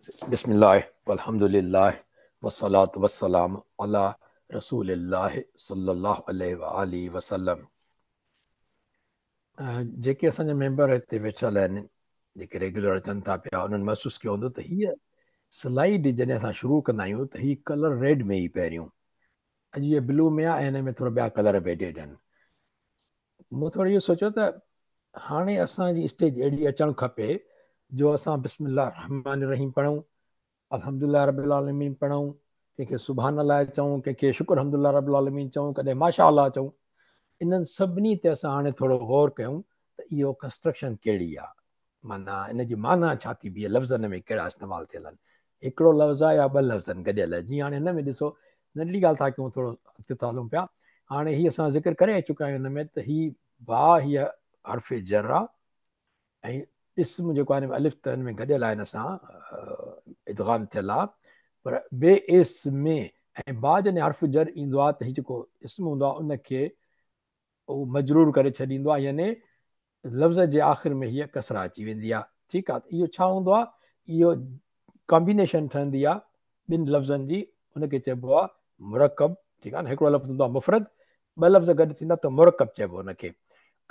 بسم الله والحمد لله والصلاة والسلام على رسول الله صلي الله عليه وآله وسلم. جيڪي اسان جا ميمبر هتي ويٺل آهن، جيڪي ريگيولر اچن ٿا پيا، انهن محسوس ڪيو هوندو ته هيء سلائيڊ جڏهن اسان شروع ڪندا آهيون ته هي ڪلر ريڊ ۾ ئي پهريون، اڄ هيء بلو ۾ آهي ۽ هن ۾ ٿورا ٻيا ڪلر به ايڊيڊ آهن. مون ٿورو اهو سوچيو ته هاڻي اسان جي اسٽيج اهڙي اچڻ کپي جو اسان بسم الله الرحمٰن الرحيم پڙهون، الحمدلله رب العالمين پڙهون، ڪنهن کي سبحان الله چئون، ڪنهن کي شڪر الحمدلله رب العالمين چئون، ڪڏهن ماشاء الله چئون. انهن سڀني تي اسان هاڻي ٿورو غور ڪيون ته اهو ڪنسٽرڪشن ڪهڙي آهي، معنيٰ ان جي معنيٰ ڇا ٿي بيهي، لفظ ان ۾ ڪهڙا استعمال ٿيل آهن، هڪڙو لفظ آهي يا ٻه لفظ آهن گڏيل. جيئن هاڻي هن ۾ ڏسو، ننڍڙي ڳالهه ٿا ڪيون، ٿورو اڳتي ٿا هلون پيا. هاڻي هي اسان ذڪر ڪري چڪا آهيون هن ۾ ته هي با هي حرف جر آهي ۽ اسم جيڪو آهي الف ته هن ۾ گڏيل آهي هن سان ادغام ٿيل آهي، پر بي اسم ۽ با جڏهن حرف جر ايندو آهي ته هي جيڪو اسم هوندو آهي ان کي اهو مجرور ڪري ڇڏيندو آهي، يعني لفظ جي آخر ۾ هيء ڪسره اچي ويندي آهي. ٺيڪ آهي، ته اهو ڇا هوندو آهي؟ اهو ڪامبينيشن ٺهندي آهي ٻن لفظن جي، ان کي چئبو آهي مرڪب. ٺيڪ آهي نه، هڪڙو لفظ هوندو آهي مفرد، ٻه لفظ گڏ ٿيندا ته مرڪب چئبو ان کي.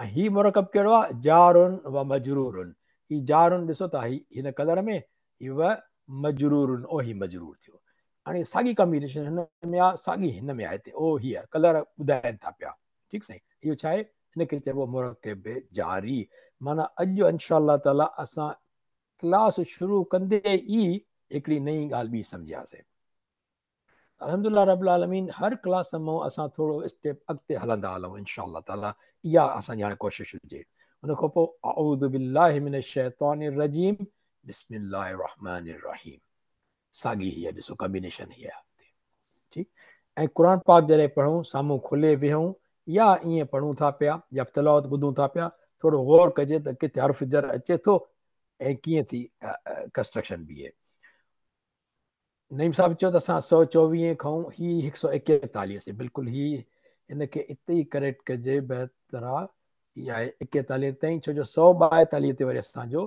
۽ هي مرڪب ڪهڙو آهي؟ جار و مجرور. هي جار ڏسو ٿا، هي هن ڪلر ۾، هي و مجرور، او هي مجرور ٿيو. هاڻي ساڳي ڪامبينيشن هن ۾ آهي، ساڳي هن ۾ آهي، هتي او هي ڪلر ٻڌائن ٿا پيا. ٺيڪ سائين، اهو ڇا آهي؟ ان کي چئبو مرڪب جاري. معنيٰ اڄ انشاء الله تعاليٰ اسان ڪلاس شروع ڪندي ئي هڪڙي نئين ڳالهه ٻي سمجهياسين. الحمدلله رب العالمين هر ڪلاس مان اسان ٿورو اسٽيپ اڳتي هلندا هلون انشاء الله تعاليٰ، اها اسان جي هاڻي ڪوشش هجي. ان کان پوء اعوذ بالله من الشيطان الرجيم بسم الله الرحمن الرحيم، ساڳي هي ڏسو ڪمبينيشن هي آهي. ٺيڪ، ۽ قرآن پاڪ جڏهن پڙهون سامهون کلي ويهون يا ائين پڙهون ٿا پيا يا تلاوت ٻڌون ٿا پيا، ٿورو غور ڪجي ته ڪٿي حرف جر اچي ٿو ۽ ڪيئن ٿي ڪنسٽرڪشن بيهي. نعيم صاحب چيو ته اسان 124 کان هي 141 سي بلڪل هي هن کي اتي ئي ڪريڪٽ ڪجي بهتر آ، هي آهي 41 تائين، ڇو جو 142 تي وري اسان جو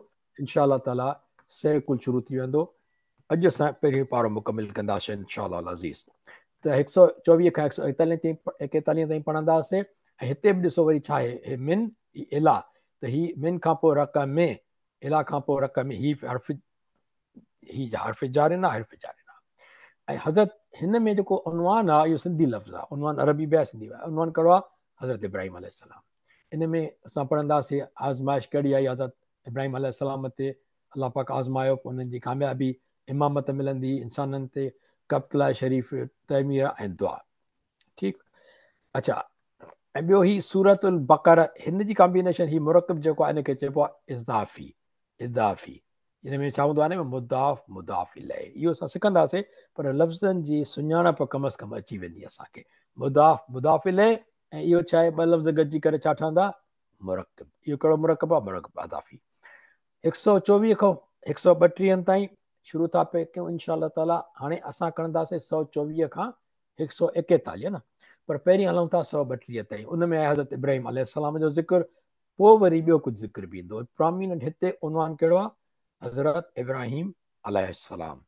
انشاء الله تعالي سيڪل شروع ٿي ويندو. اڄ اسان پهريون پارو مڪمل ڪنداسين انشاء الله العزيز. ته 124 کان 141 تائين، 41 تائين پڙهنداسين. ۽ هتي به ڏسو وري ڇا آهي، هي من، هي الا، ته هي من کان پوء رقم، الا کان پوء رقم، هي حرف، هي حرف جار نه، حرف جار نه. ۽ حضرت هن ۾ جيڪو عنوان آهي اهو سنڌي لفظ آهي، عنوان عربي به آهي سنڌي به آهي. عنوان ڪهڙو آهي؟ حضرت ابراهيم عليه السلام. ان ۾ اسان پڙهنداسين آزمائش ڪهڙي آئي حضرت ابراهيم عليه السلام تي، الله پاڪ آزمايو، پوء انهن جي ڪاميابي، امامت ملندي انسانن تي، ڪعبة الله شريف تعمير ۽ دعا. ٺيڪ، اڇا، ۽ ٻيو هي سورة البقره، هن جي ڪامبينيشن هي مرڪب جيڪو آهي ان کي چئبو آهي اضافي. اضافي ان ۾ ڇا هوندو آهي؟ مضاف مضاف اليه. اهو اسان سکنداسين، پر لفظن جي سڃاڻپ ڪم از ڪم اچي ويندي اسان کي. مضاف مضاف اليه، ۽ اهو ڇا آهي؟ ٻه لفظ گڏجي ڪري ڇا ٺهندا؟ مرڪب. اهو ڪهڙو مرڪب آهي؟ مرڪب اضافي. 124 کان 132 تائين شروع ٿا پئي ڪيون انشاء الله تعالي. هاڻي اسان کڻنداسين 124 کان 141 نه، پر پهرين هلون ٿا 132 تائين. ان ۾ آهي حضرت ابراهيم عليه السلام جو ذڪر، پوء وري ٻيو ڪجهه ذڪر به ايندو. پراميننٽ هتي عنوان ڪهڙو آهي؟ حضرت ابراهيم عليه السلام.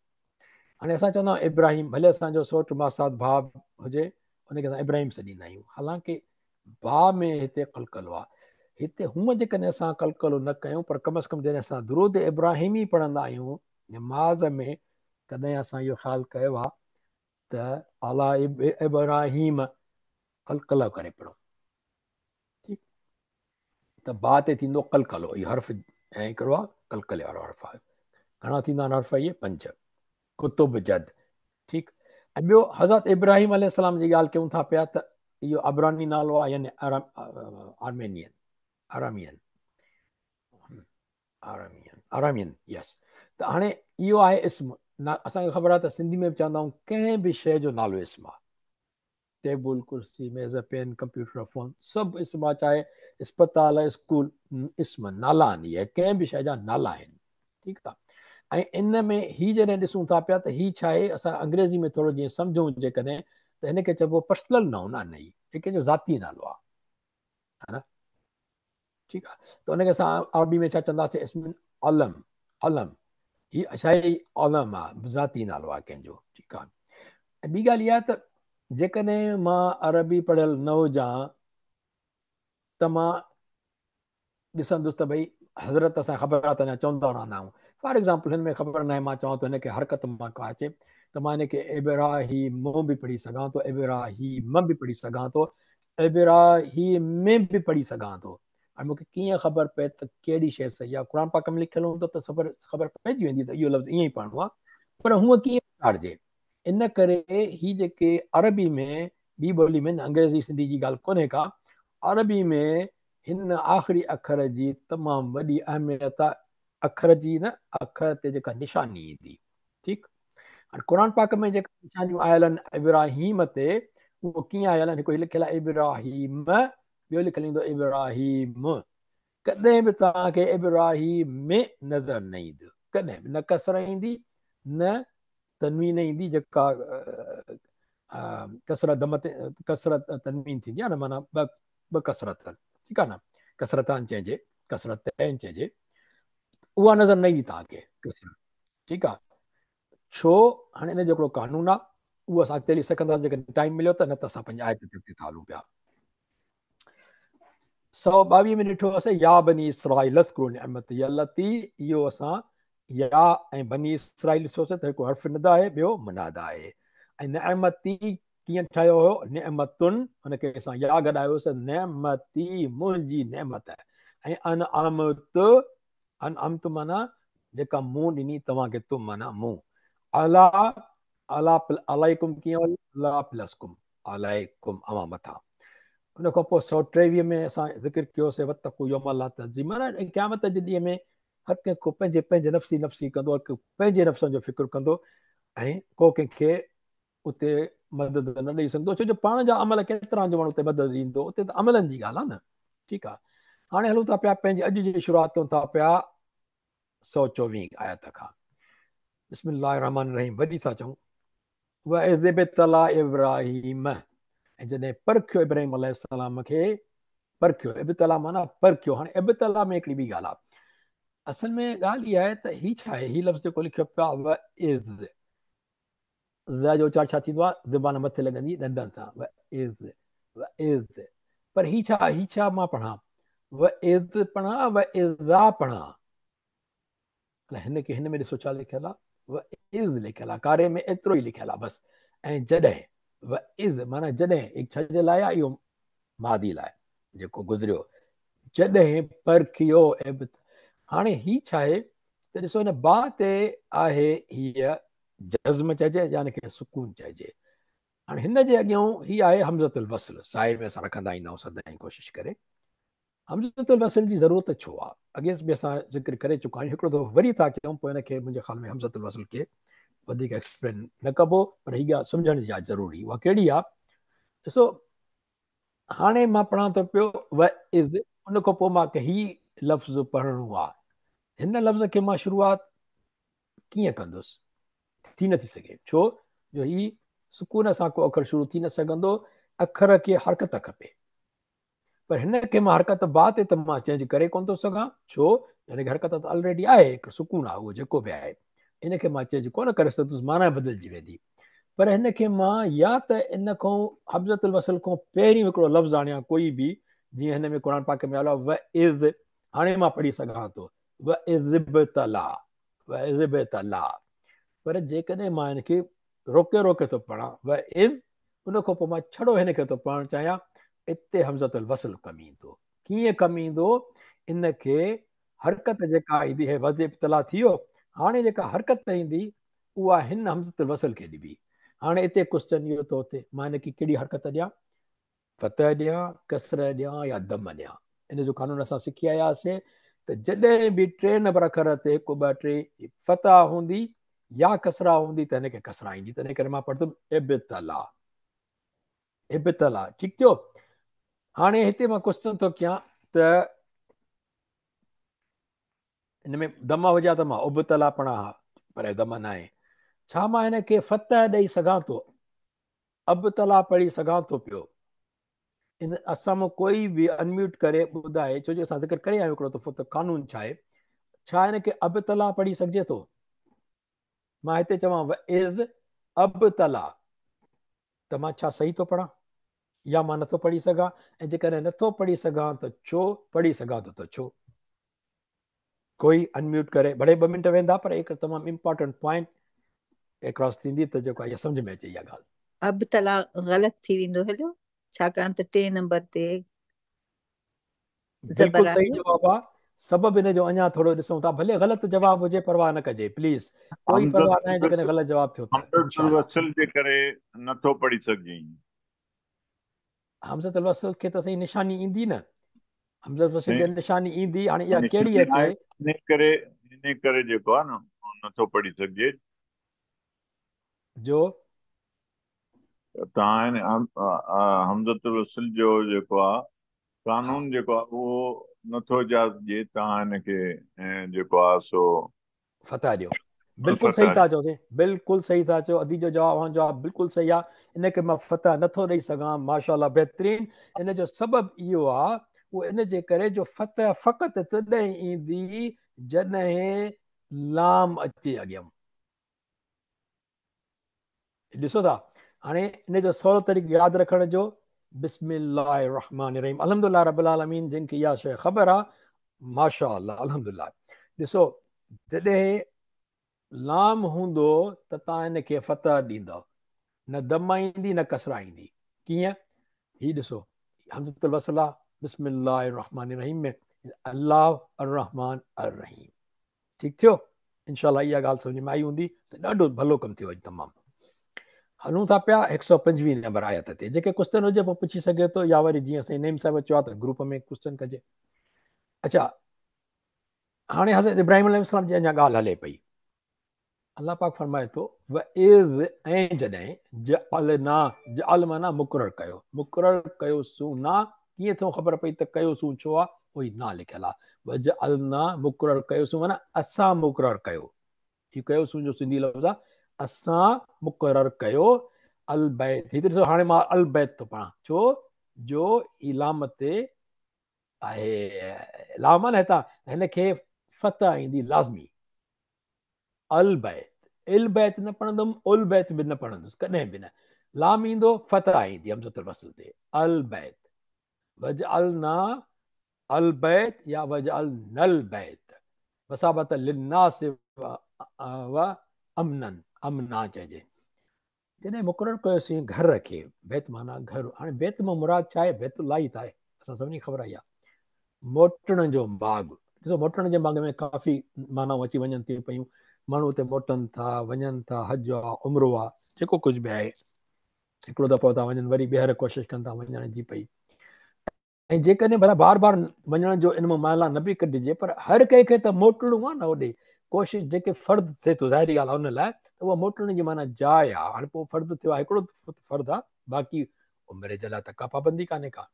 هاڻي اسان چوندا آهيون ابراهيم، ڀلي اسان جو سوٽ ماسات ڀاء هجي، ان کي اسان ابراهيم سڏيندا آهيون، حالانڪه با ۾ هتي قلقلو آهي. هتي هونء جيڪڏهن اسان قلقلو نه ڪيون، پر ڪم از ڪم جڏهن اسان درود ابراهيمي پڙهندا آهيون نماز ۾، تڏهن اسان اهو خيال ڪيو آهي ته اعليٰ ابراهيم قلقلو ڪري پڙهون. ٺيڪ، ته با تي ٿيندو قلقلو، اهو حرف ۽ ڪهڙو آهي؟ قلقلي وارو حرف آهي. گهڻا ٿيندا آهن حرف؟ اهي 5، ڪتب جد. ٺيڪ، ۽ ٻيو حضرت ابراهيم عليه السلام جي ڳالهه ڪيون ٿا پيا ته اهو عبراني نالو آهي، يعني آرمينين، آرامين، آرامين، آرامين، يس. ته هاڻي اهو آهي اسم. اسان کي خبر آهي ته سنڌي ۾ به چوندا آهيون ڪنهن به شيء جو نالو اسم آهي. ٽيبل، ڪرسي، ميز، پين، ڪمپيوٽر، فون سڀ اسم آهي، چاهي اسپتال، اسڪول، اسم نالا آهن، اهي ڪنهن به شيء جا نالا آهن. ٺيڪ آهي، ۽ ان ۾ هي جڏهن ڏسون ٿا پيا ته هي ڇا آهي، اسان انگريزي ۾ ٿورو جيئن سمجهون جيڪڏهن ته هن کي چئبو پرسنل نائون آهي، نه هي ڪنهن جو ذاتي نالو آهي، ها نه؟ ٺيڪ آهي، ته ان کي اسان عربي ۾ ڇا چونداسين؟ اسم علم. علم هي ڇا آهي؟ علم آهي، ذاتي نالو آهي ڪنهن جو، ٺيڪ آهي. ۽ ٻي ڳالهه اها ته جيڪڏهن مان عربي پڙهيل نه هجان ته مان ڏسندس ته ڀئي حضرت اسان خبر آهي ته اڃا چوندا رهندا آهيون. فار ايگزامپل هن ۾ خبر ناهي مان چوان ٿو هن کي حرڪت مان ڪا اچي ته مان هن کي ابراهيم به پڙهي سگهان ٿو، ابراهيم به پڙهي سگهان ٿو، ابراهيم به پڙهي سگهان ٿو. هاڻي مون کي ڪيئن خبر پئي ته ڪهڙي شيء صحيح آهي؟ قرآن پاڪ ۾ لکيل هوندو ته خبر پئجي ويندي ته اهو لفظ ائين ئي پڙهڻو آهي، پر هونء ڪيئن اچارجي؟ ان ڪري هي جيڪي عربي ۾ ٻي ٻولي ۾ نه انگريزي سنڌي جي ڳالهه ڪونهي ڪا، عربي ۾ هن آخري اکر جي تمام وڏي اهميت آهي، اکر جي نه اکر تي جيڪا نشاني ايندي، ٺيڪ؟ هاڻي قرآن پاڪ ۾ جيڪا نشانيون آيل آهن ابراهيم تي اهو ڪيئن آيل آهن؟ هڪ هي لکيل آهي ابراهيم، ٻيو لکيل ايندو ابراهيم. ڪڏهن به توهان کي ابراهيم نظر نه ايندو، ڪڏهن به نه ڪسره ايندي نه تنوين ايندي، جيڪا ڪسره دم تي ڪسره تنوين ٿيندي آهي نه، معنيٰ ٻه ٻه ڪسرتن، ٺيڪ آهي نه، ڪسرتان چئجي ڪسرتين چئجي، اها نظر نه ايندي توهان کي ڪسره، ٺيڪ آهي. ڇو؟ هاڻي ان جو هڪڙو قانون آهي، اهو اسان اڳتي هلي سکنداسين جيڪڏهن ٽائيم مليو ته، نه ته اسان پنهنجي آيت تي اڳتي ٿا هلون پيا. 122 ۾ ڏٺو هوسين يا بني اسرائيل اذڪروا نعمتي التي، اهو اسان يا ۽ بني اسرائيل ڏٺوسين ته هڪ حرف ندا آهي ٻيو منادا آهي، ۽ نعمتي ڪيئن ٺهيو هيو؟ نعمتن، ان کي اسان يا گڏايوسين، نعمتي منهنجي نعمت، ۽ انعمت، انعمت معنيٰ جيڪا مون ڏني توهان کي، تم معنيٰ مون، عليٰ، عليٰ عليڪم ڪيئن ويو؟ عليٰ پلس ڪم، عليڪم اوهان مٿان. ان کان پوء 123 ۾ اسان ذڪر ڪيوسين واتقوا يوما لا تجزي، معنيٰ قيامت جي ڏينهن ۾ هر ڪنهن ڪو پنهنجي پنهنجي نفسي نفسي ڪندو، هر ڪو پنهنجي نفسن جو فڪر ڪندو ۽ ڪو ڪنهن کي اتي مدد نه ڏئي سگهندو، ڇو جو پاڻ جا عمل ڪيترا جو ماڻهو اتي مدد ڏيندو، اتي ته عملن جي ڳالهه آهي نه. ٺيڪ آهي، هاڻي هلون ٿا پيا پنهنجي اڄ جي شروعات ڪيون ٿا پيا 124 آيت کان. بسم الله الرحمن الرحيم، وري ٿا چئون واذ ابتليٰ ابراهيم، ۽ جڏهن پرکيو ابراهيم عليه السلام کي، پرکيو، ابتلا معنيٰ پرکيو. هاڻي ابتلا ۾ هڪڙي ٻي ڳالهه آهي، اصل ۾ ڳالهه اها آهي ته هي ڇا آهي، هي لفظ جيڪو لکيو پيو آهي واذ، ذ جو اچار ڇا ٿيندو آهي؟ زبان مٿي لڳندي ڏندن سان، واذ، واذ. پر هي ڇا، هي ڇا مان پڙهان؟ واذ پڙهان واذا پڙهان؟ الائي هن کي هن ۾ ڏسو ڇا لکيل آهي، واذ لکيل آهي، ڪاري ۾ ايترو ئي لکيل آهي بس. ۽ جڏهن، واذ معنيٰ جڏهن، هڪ ڇا جي لاء آهي؟ اهو ماضي لاء جيڪو گذريو، جڏهن پرکيو. هاڻي هي ڇا آهي ته ڏسو هن با تي آهي هيء جزم چئجي يا ان کي سڪون چئجي. هاڻي هن جي اڳيون هي آهي همزة الوصل، سائي ۾ اسان رکندا ايندا آهيون سدائين ڪوشش ڪري. همزة الوصل جي ضرورت ڇو آهي؟ اڳي به اسان ذڪر ڪري چڪا آهيون، هڪڙو دفعو وري ٿا ڪيون، پوء هن کي منهنجي خيال ۾ همزة الوصل کي وڌيڪ ايڪسپلين نه ڪبو، پر هي ڳالهه سمجهڻ جي آهي ضروري. اها ڪهڙي آهي؟ ڏسو هاڻي مان پڙهان ٿو پيو واذ، ان کان پوء مان کي هي لفظ پڙهڻو آهي، هن لفظ کي مان شروعات ڪيئن ڪندس؟ ٿي نٿي سگهي، ڇو جو هي سڪون سان ڪو اکر شروع ٿي نه سگهندو، اکر کي حرڪت کپي، پر هن کي مان حرڪت با تي ته مان چينج ڪري ڪونه ٿو سگهان، ڇو جو هن کي حرڪت ته آلريڊي آهي، هڪ سڪون آهي اهو جيڪو به آهي، ان کي مان چينج ڪونه ڪري سگهندس، معنيٰ بدلجي ويندي. پر هن کي مان يا ته ان کان همزة الوصل کان پهريون هڪڙو لفظ آڻيان ڪوئي به، جيئن هن ۾ قرآن پاڪ ۾ آيل آهي واذ، هاڻي مان پڙهي سگهان ٿو واذ ابتليٰ، واذ ابتليٰ، پر جيڪڏهن مان هن کي روڪي روڪي ٿو پڙهان واذ، ان کان پوء مان ڇڙو هن کي ٿو پڙهڻ چاهيان، اتي همزة الوصل ڪم ايندو. ڪيئن ڪم ايندو؟ ان کي حرڪت جيڪا ايندي، هي واذ ابتليٰ ٿي ويو، هاڻي جيڪا حرڪت ايندي اها هن همزة الوصل کي ڏبي. هاڻي اتي ڪوسچن اهو ٿو اٿي، مان هن کي ڪهڙي حرڪت ڏيان؟ فتح ڏيان، ڪسره ڏيان يا ضم ڏيان؟ ان جو قانون اسان سکي آيا هئاسين ته جڏهن به ٽي نمبر اکر تي هڪ ٻه ٽي فتح هوندي يا ڪسره هوندي ته هن کي ڪسره ايندي، تنهن ڪري مان پڙهندم ابتلا، ابتلا. ٺيڪ ٿيو؟ هاڻي هتي مان ڪوسچن ٿو ڪيان ته هن ۾ ضم هجي ها ته مان ابتلا پڙهان ها، پر ضم ناهي. ڇا مان هن کي فتح ڏئي سگهان ٿو؟ ابتلا پڙهي سگهان ٿو پيو؟ ان اسان مان ڪوئي به انميوٽ ڪري ٻڌائي، ڇو جو اسان ذڪر ڪري آيا آهيون هڪڙو دفعو ته قانون ڇا آهي. ڇا هن کي ابتلا پڙهي سگهجي ٿو؟ مان هتي چوان واذ ابتليٰ ته مان ڇا صحيح ٿو پڙهان يا مان نٿو پڙهي سگهان ۽ جيڪڏهن نٿو پڙهي سگهان ته ڇو پڙهي سگهان ٿو ته ڇو؟ ڪوئي انميوٽ ڪري ڀلي ٻه منٽ ويندا پر هڪ تمام امپارٽنٽ پوائنٽ اڪراس ٿيندي ته جيڪو آهي سمجھ ۾ اچي اها ڳالهه. ابتليٰ غلط ٿي ويندو هليو ڇاڪاڻ ته ٽئين نمبر تي بلڪل صحيح جواب آ سبب ان جو اڃا ٿورو ڏسون ٿا ڀلي غلط جواب هجي پرواهه نه ڪجي پليز ڪوئي پرواهه ناهي جيڪڏهن غلط جواب ٿيو ته همزة الوصل جي ڪري نٿو پڙهي سگهجي. همزة الوصل کي ته سائين نشاني ايندي نه همزة الوصل کي نشاني ايندي هاڻي اها ڪهڙي اچي ان ڪري ان ڪري جيڪو آ نه نٿو پڙهي سگهجي جو توهان همزة الوصل جو جيڪو آ قانون جيڪو آ اهو نٿو اجازت ڏئي توهان هن کي جيڪو آ سو فتح ڏيو. بلڪل صحيح ٿا چئو سائين بلڪل صحيح ٿا چئو ادي جو جواب اوهان جواب بلڪل صحيح آ ان کي مان فتح نٿو ڏئي سگهان ماشاءالله بهترين ان جو سبب اهو آ اهو ان جي ڪري جو فتح فقط تڏهن ايندي جڏهن لام اچي اڳيان ڏسو ٿا هاڻي ان جو سولو طريقو ياد رکڻ جو بسم الله الرحمن الرحيم الحمد لله رب العالمين جن کي اها شيء خبر آ ماشاء الله الحمد لله ڏسو جڏهن لام هوندو ته تان ان کي فتح ڏيندو نه ضمه ايندي نه ڪسره ايندي ڪيئن هي ڏسو همزة الوصل بسم الله الرحمن الرحيم ۾ الله الرحمن الرحيم ٺيڪ ٿيو انشاء الله اها ڳالهه سمجھ ۾ آئي هوندي ته ڏاڍو ڀلو ڪم ٿيو اڄ تمام هلون ٿا پيا 125 نمبر آيت تي جيڪي ڪوسچن هجي پوء پڇي سگهي ٿو يا وري جيئن سائين نعيم صاحب چيو ته گروپ ۾ ڪوسچن ڪجي اچها هاڻي حضرت ابراهيم عليه السلام جي اڃا ڳالهه هلي پئي الله پاڪ فرمائي ٿو واذ ۽ جڏهن جعلنا جعل معنيٰ مقرر ڪيو مقرر ڪيوسون نا ڪيئن ٿو خبر پئي ته ڪيوسون ڇو آ اهو ئي نا لکيل آ وجعلنا مقرر ڪيوسون معنيٰ اسان مقرر ڪيو هي ڪيوسون جو سنڌي لفظ آ اسان مقرر ڪيو البيت هي ڏسو هاڻي مان البيت ٿو پڙهان ڇو جو هي لام تي آهي لام آ نه هتان هن کي فتح ايندي لازمي البيت البيت نه پڙهندم البيت به نه پڙهندس ڪڏهن به نه لام ايندو فتح ايندي همزة الوصل تي البيت وجعلنا البيت يا وجعلنا البيت مثابة للناس و امنا امنا چئجي جڏهن مقرر ڪيوسين گهر کي، بيت معنيٰ گهر، هاڻي بيت مان مراد ڇا آهي؟ بيت الله ئي ته آهي، اسان سڀني کي خبر آهي اها. موٽڻ جو ماڳ، ڏسو موٽڻ جي ماڳ ۾ ڪافي معنائون اچي وڃن ٿيون پيون، ماڻهو اتي موٽن ٿا، وڃن ٿا، حج آ، عمرو آ، جيڪو ڪجهه به آهي، هڪڙو دفعو ٿا وڃن وري ٻيهر ڪوشش ڪن ٿا وڃڻ جي پئي. ۽ جيڪڏهن ڀلا بار بار وڃڻ جو ان مان معنيٰ نه به ڪڍجي پر هر ڪنهن کي ته موٽڻو آهي نه اوڏي ڪوشش جيڪي فرض ٿئي ٿو ظاهري ڳالهه آهي ان لاء ته اها موٽڻ جي معنيٰ جاء آهي هاڻي پوء فرض ٿيو آهي هڪڙو فرض آهي باقي عمري جي لاء ته ڪا پابندي ڪانهي ڪا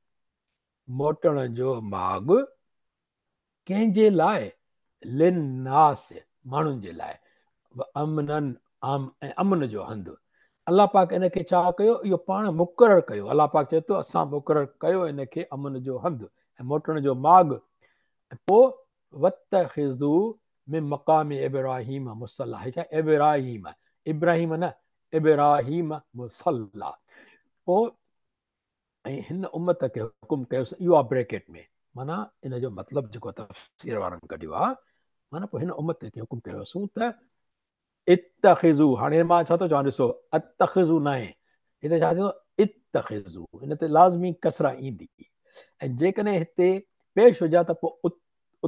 موٽڻ جو ماڳ ڪنهن جي لاء؟ للناس، ماڻهن جي لاء، وامنا ۽ امن جو هنڌ. الله پاڪ ان کي ڇا ڪيو؟ اهو پاڻ مقرر ڪيو. الله پاڪ چئي ٿو اسان مقرر ڪيو ان کي امن جو هنڌ ۽ موٽڻ جو ماڳ ۽ پوء واتخذوا من مقام ابراهيم مصليٰ هي ڇا ابراهيم ابراهيم نه ابراهيم مصليٰ پوء ۽ هن امت کي حڪم ڪيوس اهو آ بريڪيٽ ۾ معنيٰ ان جو مطلب جيڪو تفسير وارن ڪڍيو آ معنيٰ پوء هن امت کي حڪم ڪيوسون ته اتخذو هاڻي مان ڇا ٿو چوان ڏسو اتخذو ناهي هتي ڇا ٿيندو اتخذو هن تي لازمي ڪسره ايندي ۽ جيڪڏهن هتي پيش هجا ته پوء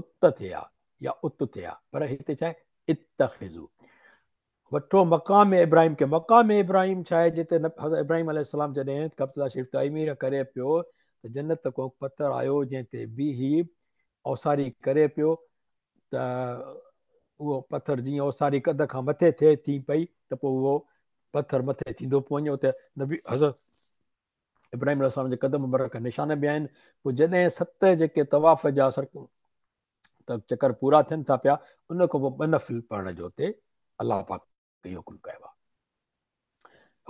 ات ٿئي ها يا ات ٿئي ها پر هتي ڇا آهي اتخذو وٺو مقام ابراهيم کي مقام ابراهيم ڇا آهي جتي حضرت ابراهيم عليه السلام جڏهن ڪعبة الله شريف تعمير ڪري پيو ته جنت کان پٿر آيو جنهن تي بيهي اوساري ڪري پيو ته اهو پٿر جيئن اوساري قد کان مٿي ٿئي ٿي پئي ته پوء اهو پٿر مٿي ٿيندو پيو وڃي اتي نبي حضرت ابراهيم عليه السلام جي قدم مبارڪ نشان به آهن پوء جڏهن ست جيڪي طواف جا سر ته چڪر پورا ٿين ٿا پيا ان کان پوء ٻه نفل پڙهڻ جو اتي الله پاڪ اهو حڪم ڪيو آهي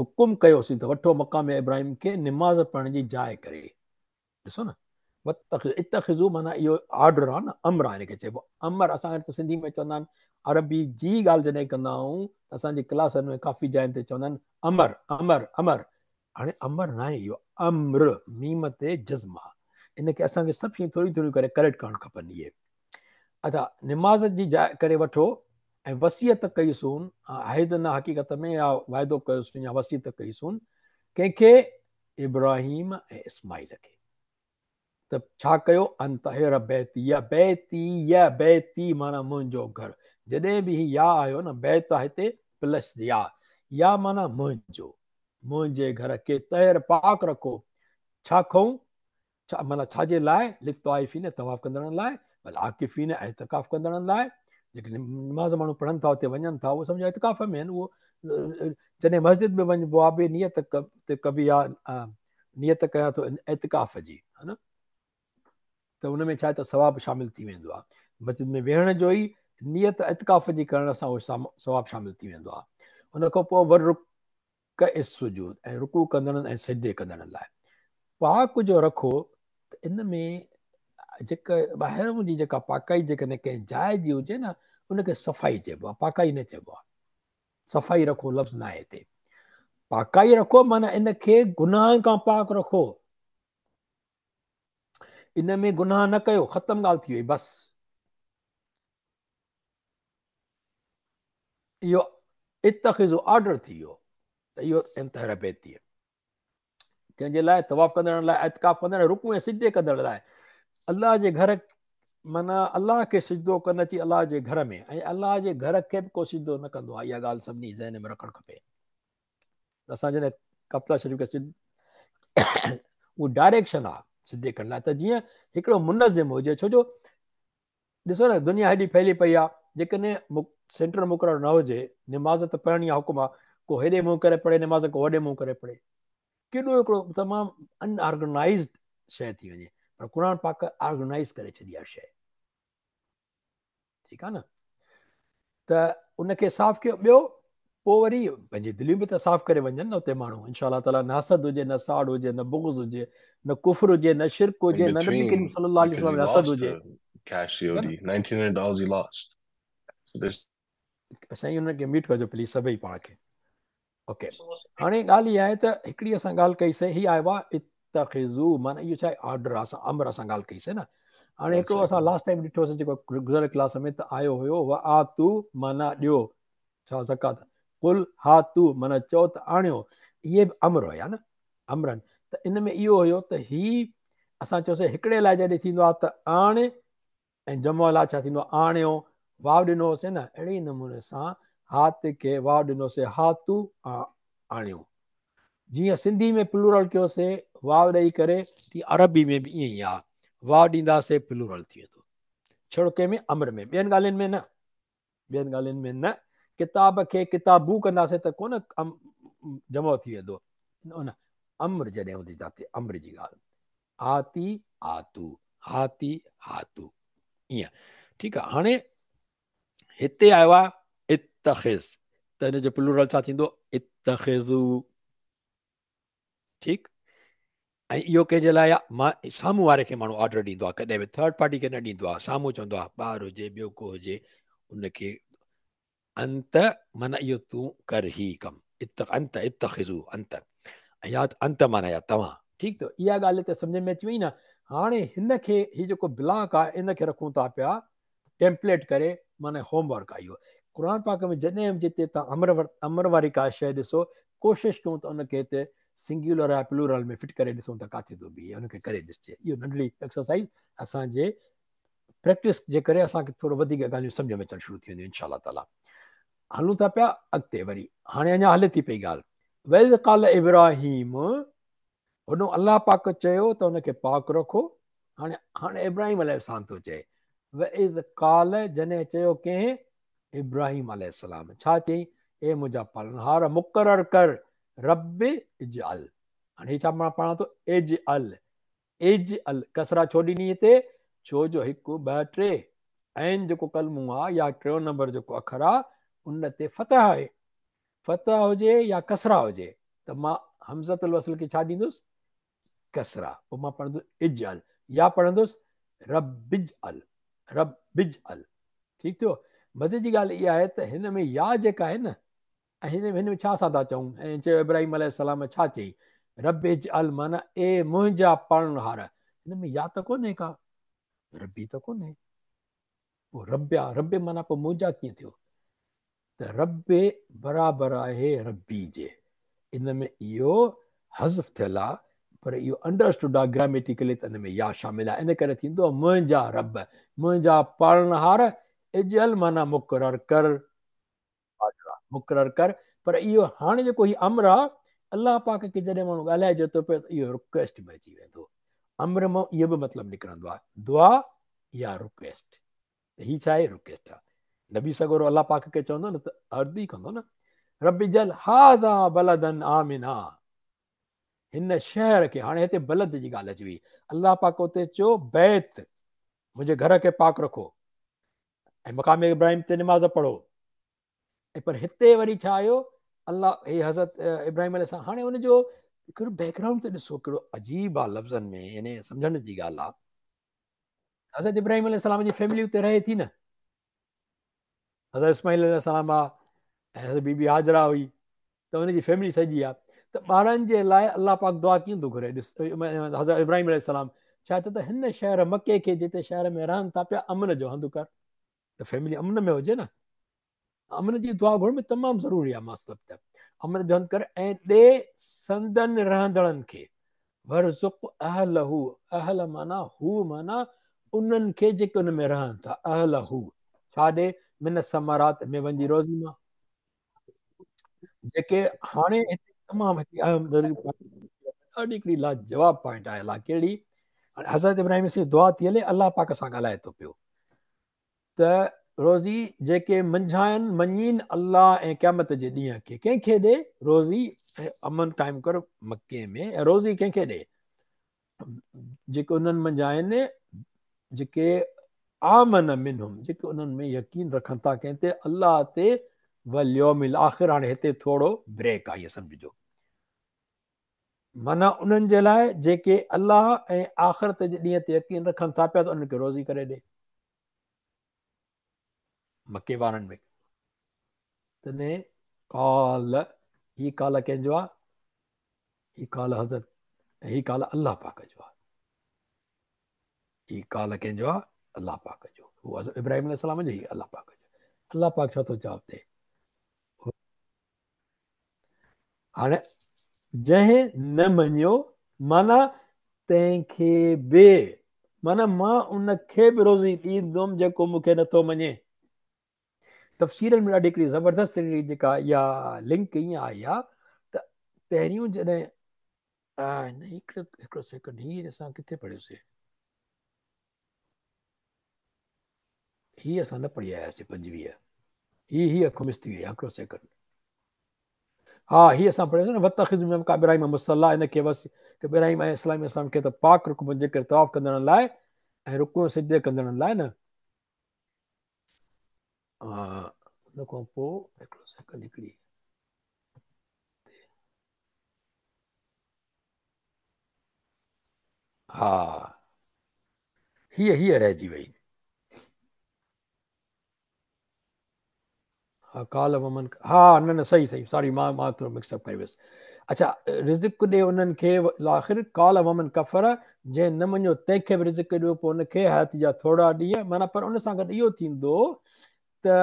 حڪم ڪيوسين ته وٺو مقام ابراهيم کي نماز پڙهڻ جي جاء ڪري ڏسو نه اتخذوا معنيٰ اهو آرڊر آهي نه، امر آهي، هن کي چئبو امر. اسان ته سنڌي ۾ چوندا آهن، عربي جي ڳالهه جڏهن ڪندا آهيون ته اسان جي ڪلاسن ۾ ڪافي جاين تي چوندا آهن امر امر امر. هاڻي امر ناهي اهو، امر ميم تي جزم آهي. ان کي اسان کي سڀ شيون ٿوريون ٿوريون ڪري ڪريڪٽ ڪرڻ کپن. اهي اڇا نماز جي جاء ڪري وٺو ۽ وصيت ڪئي سون، عهد نه حقيقت ۾ يا واعدو ڪيوسون يا وصيت ڪئي سون ڪنهن کي؟ ابراهيم ۽ اسماعيل کي. ته ڇا ڪيو؟ ان طهر بيتي، بيتي، بيتي معنيٰ منهنجو گهر. جڏهن به هي يا آيو نه، بيت آهي هتي پلس يا، يا معنيٰ منهنجو، منهنجي گهر کي طهر پاڪ رکو. ڇا کئون؟ ڇا معنيٰ ڇا جي لاء؟ للطائفين طواف ڪندڙن لاء، والعاڪفين اعتڪاف ڪندڙن لاء. جيڪي نماز ماڻهو پڙهن ٿا اتي وڃن ٿا اهو سمجهو اعتڪاف ۾ آهن. اهو جڏهن مسجد ۾ وڃبو آهي به نيت ڪبي آهي، نيت ڪيان ٿو اعتڪاف جي، ها نه، ته ان ۾ ڇا آهي ته ثواب شامل ٿي ويندو آهي. مسجد ۾ ويهڻ جو ئي نيت اعتڪاف جي ڪرڻ سان اهو ثواب شامل ٿي ويندو آهي. ان کان پوء والرڪع السجود ۽ رڪوع ڪندڙن ۽ سجدي ڪندڙن لاء پاڪ جو رکو. ته ان ۾ جيڪا ٻاهرون جي جيڪا پاڪائي جيڪڏهن ڪنهن جاء جي هجي نه، ان کي صفائي چئبو آهي، پاڪائي نه چئبو آهي. صفائي رکو لفظ نه آهي هتي. پاڪائي رکو معنيٰ ان کي گناهن کان پاڪ رکو، ان ۾ گناهه نه ڪيو، ختم ڳالهه ٿي وئي بس. اهو اتخذوا آرڊر ٿي ويو ته اهو ان طهر بيتي ڪنهن جي لاء؟ طواف ڪندڙن لاء، اعتڪاف ڪندڙ، رڪوع ۽ سجدي ڪندڙ لاء. الله جي گهر معنيٰ الله کي سجدو ڪن اچي الله جي گهر ۾، ۽ الله جي گهر کي به ڪو سجدو نه ڪندو آهي. اها ڳالهه سڀني ذهن ۾ رکڻ کپي. اسان جڏهن ڪعبة الله شريف کي سج اهو ڊائريڪشن آهي سجدي ڪرڻ لاء ته جيئن هڪڙو منظم هجي. ڇو جو ڏسو نه دنيا هيڏي ڦهلي پئي آهي، جيڪڏهن سينٽر مقرر نه هجي، نماز ته پڙهڻي آهي، حڪم آهي، ڪو هيڏي منهن ڪري پڙهي نماز، ڪو هوڏي منهن ڪري پڙهي، ڪيڏو هڪڙو تمام ان آرگنائزڊ شيء ٿي وڃي. پر قرآن پاڪ آرگنائز ڪري ڇڏي آهي شيء، ٺيڪ آهي نه؟ ته ان کي صاف ڪيو. ٻيو پوء وري پنهنجي دليون به ته صاف ڪري وڃن نه اتي ماڻهو، انشاء الله تعالي نه حسد هجي، نه ساڙ هجي، نه بغض هجي، نه ڪفر هجي، نه شرڪ هجي، نه نبي ڪريم صلي الله عليه وسلم حسد هجي. Cash COD $1900 you lost. So there's سائين انهن کي ميوٽ ڪجو پليز سڀئي پاڻ کي. اوڪي هاڻي ڳالهه اها آهي ته هڪڙي اسان ڳالهه ڪئي سي هي آيو آهي اتخذو معنيٰ اهو ڇا آهي آرڊر آهي، اسان امر اسان ڳالهه ڪئي سي نه. هاڻي هڪڙو اسان لاسٽ ٽائيم ڏٺو سي جيڪو گذريل ڪلاس ۾ ته آيو هيو وآتو معنيٰ ڏيو ڇا زڪوات، قل هاتو معنيٰ چئو ته آڻيو، اهي به امر هيا نه، امرن. ته ان ۾ اهو هيو ته هي اسان چيوسي هڪڙي لاء جڏهن ٿيندو آهي ته آڻ ۽ جمع لاء ڇا ٿيندو آهي آڻيو، واو ڏنوسي نه، اهڙي ئي نموني سان هات کي واو ڏنوسي هاتو آڻيو. جيئن سنڌي ۾ پلورل ڪيوسي واو ڏئي ڪري، تيئن عربي ۾ به ائين ئي آهي، واو ڏينداسي پلورل ٿي ويندو. ڇڙو ڪنهن ۾ امر ۾، ٻين ڳالهين ۾ نه، ٻين ڳالهين ۾ نه. ڪتاب کي ڪتابو ڪنداسي ته ڪونه جمع ٿي ويندو. ان امر جڏهن هوندي جاتي امر جي ڳالهه، آتي آتو، هاتي هاتو، ائين ٺيڪ آ. هاڻي هتي آيو آ اتخذ، ته ان جو پلورل ڇا ٿيندو؟ اتخذو، ٺيڪ. ۽ اهو ڪنهن جي لاء آ؟ مان سامهون واري کي ماڻهو آرڊر ڏيندو آ، ڪڏهن به ٿرڊ پارٽي کي نه ڏيندو آ، سامهون چوندو آ ٻار هجي ٻيو ڪو هجي ان کي انت معنيٰ اهو تون ڪر هي ڪم، انت اتخذو انت يا انت معنيٰ يا توهان، ٺيڪ. ته اها ڳالهه هتي سمجهه ۾ اچي وئي نه. هاڻي هن کي هي جيڪو بلاڪ آ ان کي رکون ٿا پيا ٽيمپليٽ ڪري، معنيٰ هوم ورڪ آ اهو. قرآن پاڪ ۾ جڏهن به جتي توهان امر واري ڪا شيء ڏسو، ڪوشش ڪيون ته ان کي هتي سنگيولر يا پلورل ۾ فٽ ڪري ڏسون ته ڪاٿي ٿو بيهي، ان کي ڪري ڏسجي. اهو ننڍڙي ايڪسرسائز اسان جي پريڪٽس جي ڪري اسان کي ٿورو وڌيڪ ڳالهيون سمجهه ۾ اچڻ شروع ٿي وينديون انشاء الله تعالي. هلون ٿا پيا اڳتي وري، هاڻي اڃا هلي ٿي پئي ڳالهه. واذ قال ابراهيم، هوڏو الله پاڪ چيو ته ان کي پاڪ رکو. هاڻي ابراهيم عليه السلام ٿو چئي، واذ قال، جڏهن چيو ڪنهن؟ ابراهيم عليه السلام. ڇا چيائين؟ اي منهنجا پالڻهار مقرر ڪر، رب اجعل. هاڻي هي ڇا مان پڙهان ٿو؟ اجعل، اجعل، ڪسرا ڇو ڏني هتي؟ ڇو جو هڪ، ٻه، ٽي، عين جيڪو ڪلمو آ يا ٽيون نمبر جيڪو اکر آ ان تي فتح آهي. فتح هجي يا ڪسرا هجي ته مان همزة الوصل کي ڇا ڏيندس؟ ڪسرا. پوء مان پڙهندس اجعل. يا پڙهندس رب اجعل، رب اجعل. ٺيڪ ٿيو. مزي جي ڳالهه اها آهي ته هن ۾ يا جيڪا آهي نه، ۽ هن ۾ ڇا اسان ٿا چئون؟ ۽ چيو ابراهيم عليه السلام ڇا چئي؟ رب اجعل معنيٰ اي منهنجا پالڻهار. هن ۾ يا ته ڪونهي ڪا، ربي ته ڪونهي، پوء رب آ، رب معنيٰ پوء منهنجا ڪيئن ٿيو؟ ته رب برابر آهي ربي جي. ان ۾ اهو حذف ٿيل آ، پر اهو انڊرسٽوڊ آ گراميٽيڪلي ته ان ۾ يا شامل آ، ان ڪري ٿيندو منهنجا رب، منهنجا پالڻهار، اجعل معنيٰ مقرر ڪر، مقرر ڪر. پر اهو هاڻي جيڪو هي امر آ، الله پاڪ کي جڏهن ماڻهو ڳالهائجي ٿو پيو ته اهو رڪويسٽ ۾ اچي ويندو. امر مان اهو به مطلب نڪرندو آ، دعا يا رڪويسٽ. ته هي ڇا آهي؟ رڪويسٽ آ. نبي سڳورو الله پاڪ کي چوندو نه ته عرض ئي ڪندو نه، رب اجعل هذا بلدا آمنا، هن شهر کي، هاڻي هتي بلد جي ڳالهه اچي وئي. الله پاڪ اتي چيو بيت، منهنجي گهر کي پاڪ رکو ۽ مقام ابراهيم تي نماز پڙهو. ۽ پر هتي وري ڇا آيو؟ الله هي حضرت ابراهيم عليه السلام، هاڻي ان جو هڪڙو بيڪ گرائونڊ ته ڏسو ڪهڙو عجيب آ لفظن ۾، يعني سمجهڻ جي ڳالهه آ. حضرت ابراهيم عليه السلام جي فيملي اتي رهي ٿي نه، حضرت اسماعيل عليه السلام آ ۽ حضرت بي بي هاجره هئي، ته ان جي فيملي سڄي آ. ته ٻارن جي لاء الله پاڪ دعا ڪيئن ٿو گهري؟ ڏس حضرت ابراهيم عليه السلام ڇا ٿو ته هن شهر مڪي کي جتي شهر ۾ رهن ٿا پيا امن جو هنڌ ڪر، ته فيملي امن ۾ هجي نه. امن جي دعا گهرڻ ۾ تمام ضروري آهي. مطلب ته امن جو هنڌ ڪر ۽ ڏي سندن رهندڙن کي، ورزق اهله، اهل معنيٰ هو معنيٰ انهن کي جيڪي ان ۾ رهن ٿا، اهله ڇا ڏي؟ من الثمرات ميون جي روزي مان. جيڪي هاڻي هتي تمام هڪڙي اهم ضروري ڏاڍي هڪڙي لاجواب پوائنٽ آهي. الا ڪهڙي؟ هاڻي حضرت ابراهيم سي دعا ٿي هلي، الله پاڪ سان ڳالهائي ٿو پيو ته روزي جيڪي منجهائن مڃين الله ۽ قيامت جي ڏينهن کي، ڪنهن کي ڏي روزي ۽ امن قائم ڪر مڪي ۾، ۽ روزي ڪنهن کي ڏي؟ جيڪي انهن منجهائن جيڪي آمن منهم، جيڪي انهن ۾ يقين رکن ٿا ڪنهن تي؟ الله تي، واليوم الاخر. هاڻي هتي ٿورو بريڪ آهي سمجهجو، معنيٰ انهن جي لاء جيڪي الله ۽ آخرت جي ڏينهن تي يقين رکن ٿا پيا ته انهن کي روزي ڪري ڏي. مڪي وارن ۾ تڏهن قال، هي قال ڪنهن جو آهي؟ هي قال حضرت، هي قال الله پاڪ جو آهي. هي قال ڪنهن جو آهي؟ الله پاڪ جو. هو حضرت ابراهيم عليه السلام جو، هي الله پاڪ جو. الله پاڪ ڇا ٿو جواب ڏئي؟ هاڻي جنهن نه مڃيو معنيٰ تنهن کي به، معنيٰ مان ان کي به روزي ڏيندم جيڪو مون کي نٿو مڃي. تفسيرن ۾ ڏاڍي هڪڙي زبردست جيڪا اها لنڪ ائين آئي آهي ته پهريون جڏهن نه هڪڙو هڪڙو سيڪنڊ، هي اسان ڪٿي پڙهيوسي؟ هي اسان نه پڙهي آياسي 25، هي هي اک مس ٿي وئي، هڪڙو سيڪنڊ. ها هي اسان پڙهيوسي نه، واتخذوا من مقام ابراهيم مصليٰ، ان کي بس ابراهيم عليه السلام اسلام کي ته پاڪ رڪن جيڪر طواف ڪندڙن لاء ۽ رڪوع سجدي ڪندڙن لاء نه. ان کان پوء هڪڙو سيڪنڊ، هڪڙي ها هيء هيء رهجي وئي. ها قال ومن، ها نه نه صحيح صحيح سوري مان مان ٿورو مڪس اپ ڪري ويس. اڇا رزق ڏي انهن کي آخر قال ومن ڪفر، جنهن نه مڃيو تنهن کي به رزق ڏيو پوء ان کي حياتي جا ٿورا ڏينهن، معنيٰ پر ان سان گڏ اهو ٿيندو ته